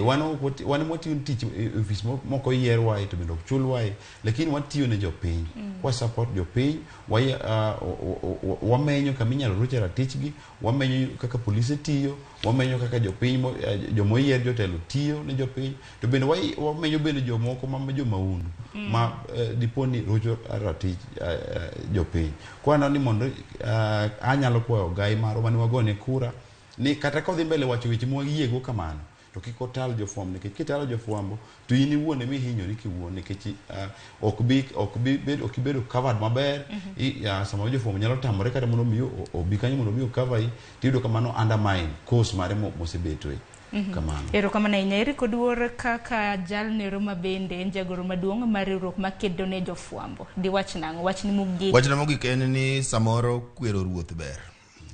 B: Wan ok wan mwatiyo tich e ofis mok oyierwae to bende ok chulwae, lakini watiyo ne jopiny. Wa support jopiny, wamenyo kama inyalo ruche ratichgi, wamenyo kaka polise tiyo, wamenyo kaka jopiny jomoyier jotelo tiyo ne jopiny, to bende wamenyo bende jomoko ma jomaundu ma dipo ni rocho ratich jopiny. Koro aneno ni mondo anyalo kwayo gai marwa mane wagone kura ni kata kodhi mbele wacho weche mwayiego kamano, to kik otal jofwambo, nikech kitalo jofwambo to in iwuon ema ihinyori kiwuon, nikech ok bi bedo, ok ibedo covered maber. Samoro jofwambo nyalo tamore kata mondo mi obi kanyo mondo mi ocover yi, tiyudo ka mano undermine cause mare mosebetoe kamano.
A: Erokamano ahinya. Eric Oduor, kaka jalnero ma bende en jagoro maduong' mar riwruok makedo ne jofwambo, diwach nang'o? Wachni mogik.
D: Wachna mogik en ni samoro kwero ruoth ber.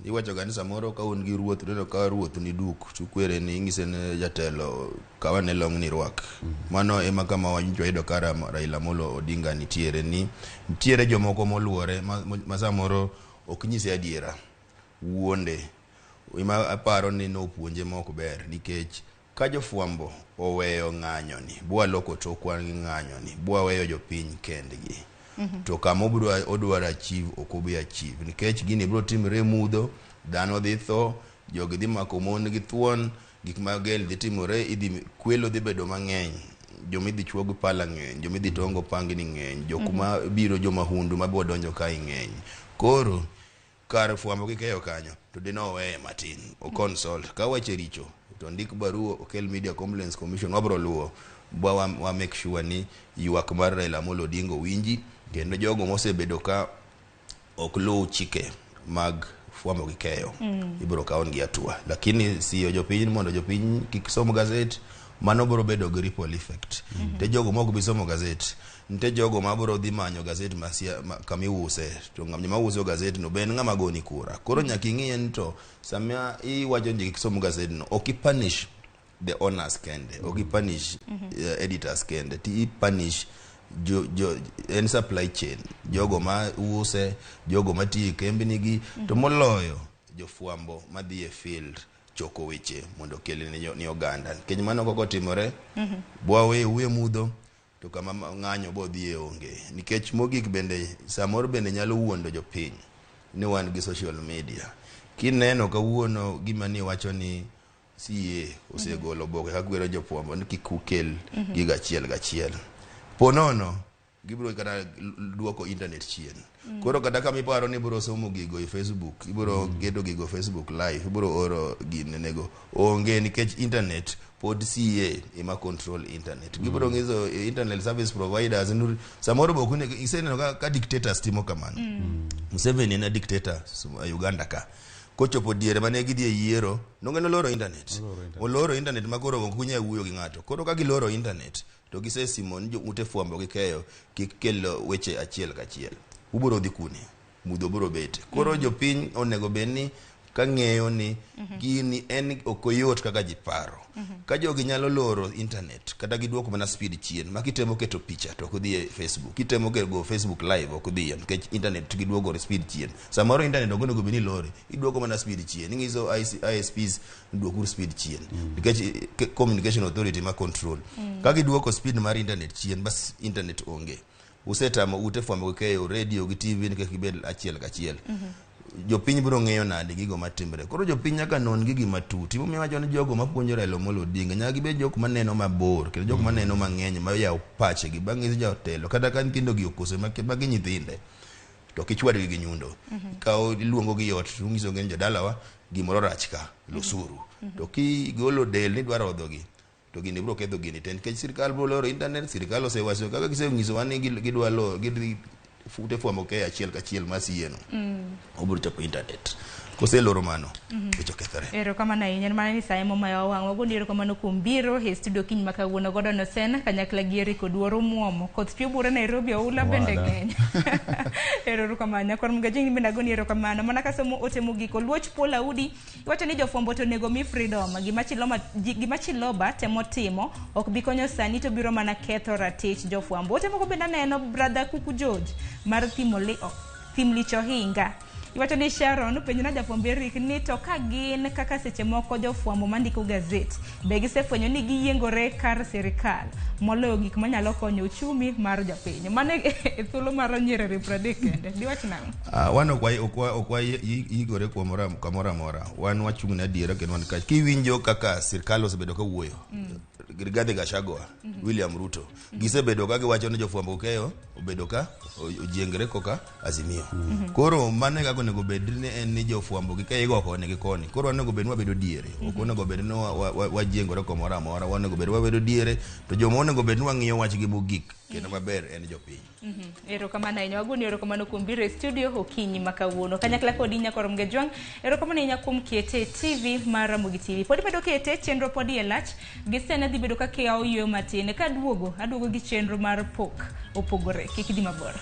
D: Iwacho ga ni samoro ka un gi ruoth uneno ka ruoth ni duk to ukwere ni ing'ise ni jatelo kaw ane long'ni irwak. Mano ema kama wanyocha wayudo ka Raila Amolo Odinga nitiere ni nitiere jomoko moluore ma, ma samoro ok nyise adiera wuonde ema aparo ni nopuonje ma ok ber nikech ka jofwambo oweyo ng'anyo ni bwaloko tokwa gi ng'anyo ni bwaweyo jopiny kendgi to kama obiro odwaro achieve ok obi achieve nikech gini biro timore e mudho dhano dhi tho jogi dhi mako mon gi thuon gik magel dhi timore idhi kwelo dhi bedo mang'eny joma idhi chuo gi pala ng'eny joma idhi tong' go pangni ng'eny jok ma biro jomahundu ma biro donjo kae ng'eny koro kar fwambo gi keyo kanyo to dine oweye matin o consult ka weche richo to ndik barua okel media complaints commission wabro luwo bwa wa, wa make sure ni ywak mar Raila Amolo Odinga owinji kendo jogo mosebedo ka ok luw chike mag fwambo gi keyo ibiro kawngi hatua lakini siyo jopiny mondo jopiny kik som gazet mano biro bedo gi ripple effect nitie jogo mok bi somo gazet nitie jogo ma biro dhi manyo gazet ma sia, ma, kamiuse to ng'ama uso gazet no be en ng'ama goni kura koro nyaka ing'iye ni to sama iwacho ni kik som gazet no ok i punish the owners kende ok i punish editors kende ti i punish jo, jo, en supply chain jogo ma use jogo matiyo e kembni gi to moloyo jofwambo madhi e field choko weche mondo okel ni, ni oganda nikech mano kok otimore bwawe uwe mudho to kama ng'anyo bodhiye onge nikech mogik bende samoro bende nyalo wuondo jopiny ni wan gi social media kineno kawuono gima ni wacho ni CA osegolo oboke kakwero jofwambo ni kik ukel gigo achiel gachiel po nono gibiro kata duoko internet chien koro kata kama iparo ni ibiro somo gigo e facebook ibiro gedo gigo facebook live ibiro oro ginenego onge nikech internet pod CA ema control internet gibiro ngiso internet service providers ni samoro be ok onego iseneno ka, ka dictators timo kamano Museveni en a dictator Uganda ka kochopo diere mane gidhi e yiero nonge noloro internet oloro internet ma koro ok unyal wuoyo gi ng'ato koro ka giloro internet to gisesimo ni jo ute fwambo gi keyo kik kel weche achiel kachiel ubiro dhi kune mudho biro bete koro jopiny onego bed ni ka ng'eyo ni gini en ok oyot kaka ji paro ka jogi nyalo loro internet kata giduoko mana speed chien ma kitemo keto picha to ok dhi e facebook kitemo go facebook live ok dhi nikech internet giduoko speed chien samoro internet ok onego bed ni lore iduoko mana speed chien ing'iso ISPs duokuru speed chien nikech communication authority ma control ka giduoko speed mar internet chien bas internet onge usetamo ute fwambo gi keyo radio gi tv nikech gibed achiel kachiel jopiny biro ng'eyo nade gigo matimre koro jopiny nyaka non gigi matut emomiyo awacho ni jogo mapuonjo Raila Amolo Odinga nyaka gibed jok maneno mabor kendo jok maneno mang'eny mayawo pachegi bang'iso jotelo kata ka nyithindo gi okoso magi nyithinde to kichwadgi gi nyundo kaw iluongo gi ot to unyisogi ni jodalawa gimoro rach ka losuru to kigolo del ni idwa rodhogi to gini biro ketho gini te nikech sirikal biro loro internet sirikal osewacho kaka gisenyisowa ni gidwa lo gidhi ute fwambo keyo achiel kachiel ma CA no obiro chopo internet koseloro mano weche okethore
A: Erokamano ahinya en mana ni sa ema omayowa wang' wagoni erokamano kuom biro e studio kiny ma kawuono godo no sen kanyakla gi Eric Oduor Omuomo koth chwe buore Nairobi oula bende
B: Owada.
A: ng'eny erokamano nyakwar Mugajeng bende agoni erokamano mana kasomo ote mogik Oluoch Paul Audi iwacho ni jofwambo to onego mi freedom gima Chiloma, gima Chiloba temo timo ok bi konyo sani to biro mana ketho ratich jofwambo ote moko bende aneno brother Kuku George mar Thimo Li, oh, Thim Lich Ohinga iwacho ni Sharon penjo na jafwambo Eric ni to ka gin kaka seche moko jofwambo mandiko gazet be gisefwenyo ni giyiengore kar sirikal moloyo gik manyalo konyo uchumi mar jopiny mano e thuolo mar nyiriri 30 kende diwach nang'o
D: Wan ok wayigore kamoro amora wan wachung' ne adiera kendo wan kach kiwinjo kaka sirikal osebedo ka wuoyo Rigathi Gachagua William Ruto gisebedo ka giwacho ni jofwambo keyo obedo ka ojiengre koka Azimio koro mano e kaka onego bed ni en ni jofwambo gi keyo igo koni gi koni koro onego bed ni wabedo diere ok onego bed ni wajiengore kamoro amora onego bed ni wabedo diere to joma onego bed ni wang'iyo wachgi mogik kendo maber en jopiny
A: Erokamano ahinya wagoni erokamano kuom biro e studio okinyi ma kawuono kanyakla kodi nyakwar Mgejwang' erokamano ahinya kuom kete e TV mar Ramogi TV pod imedo kete chenro pod iye lach gi sene dhi bedo ka kiyawo yueyo matin ka aduogo aduogo gi chenro mar pok opogore kik idhi mabor.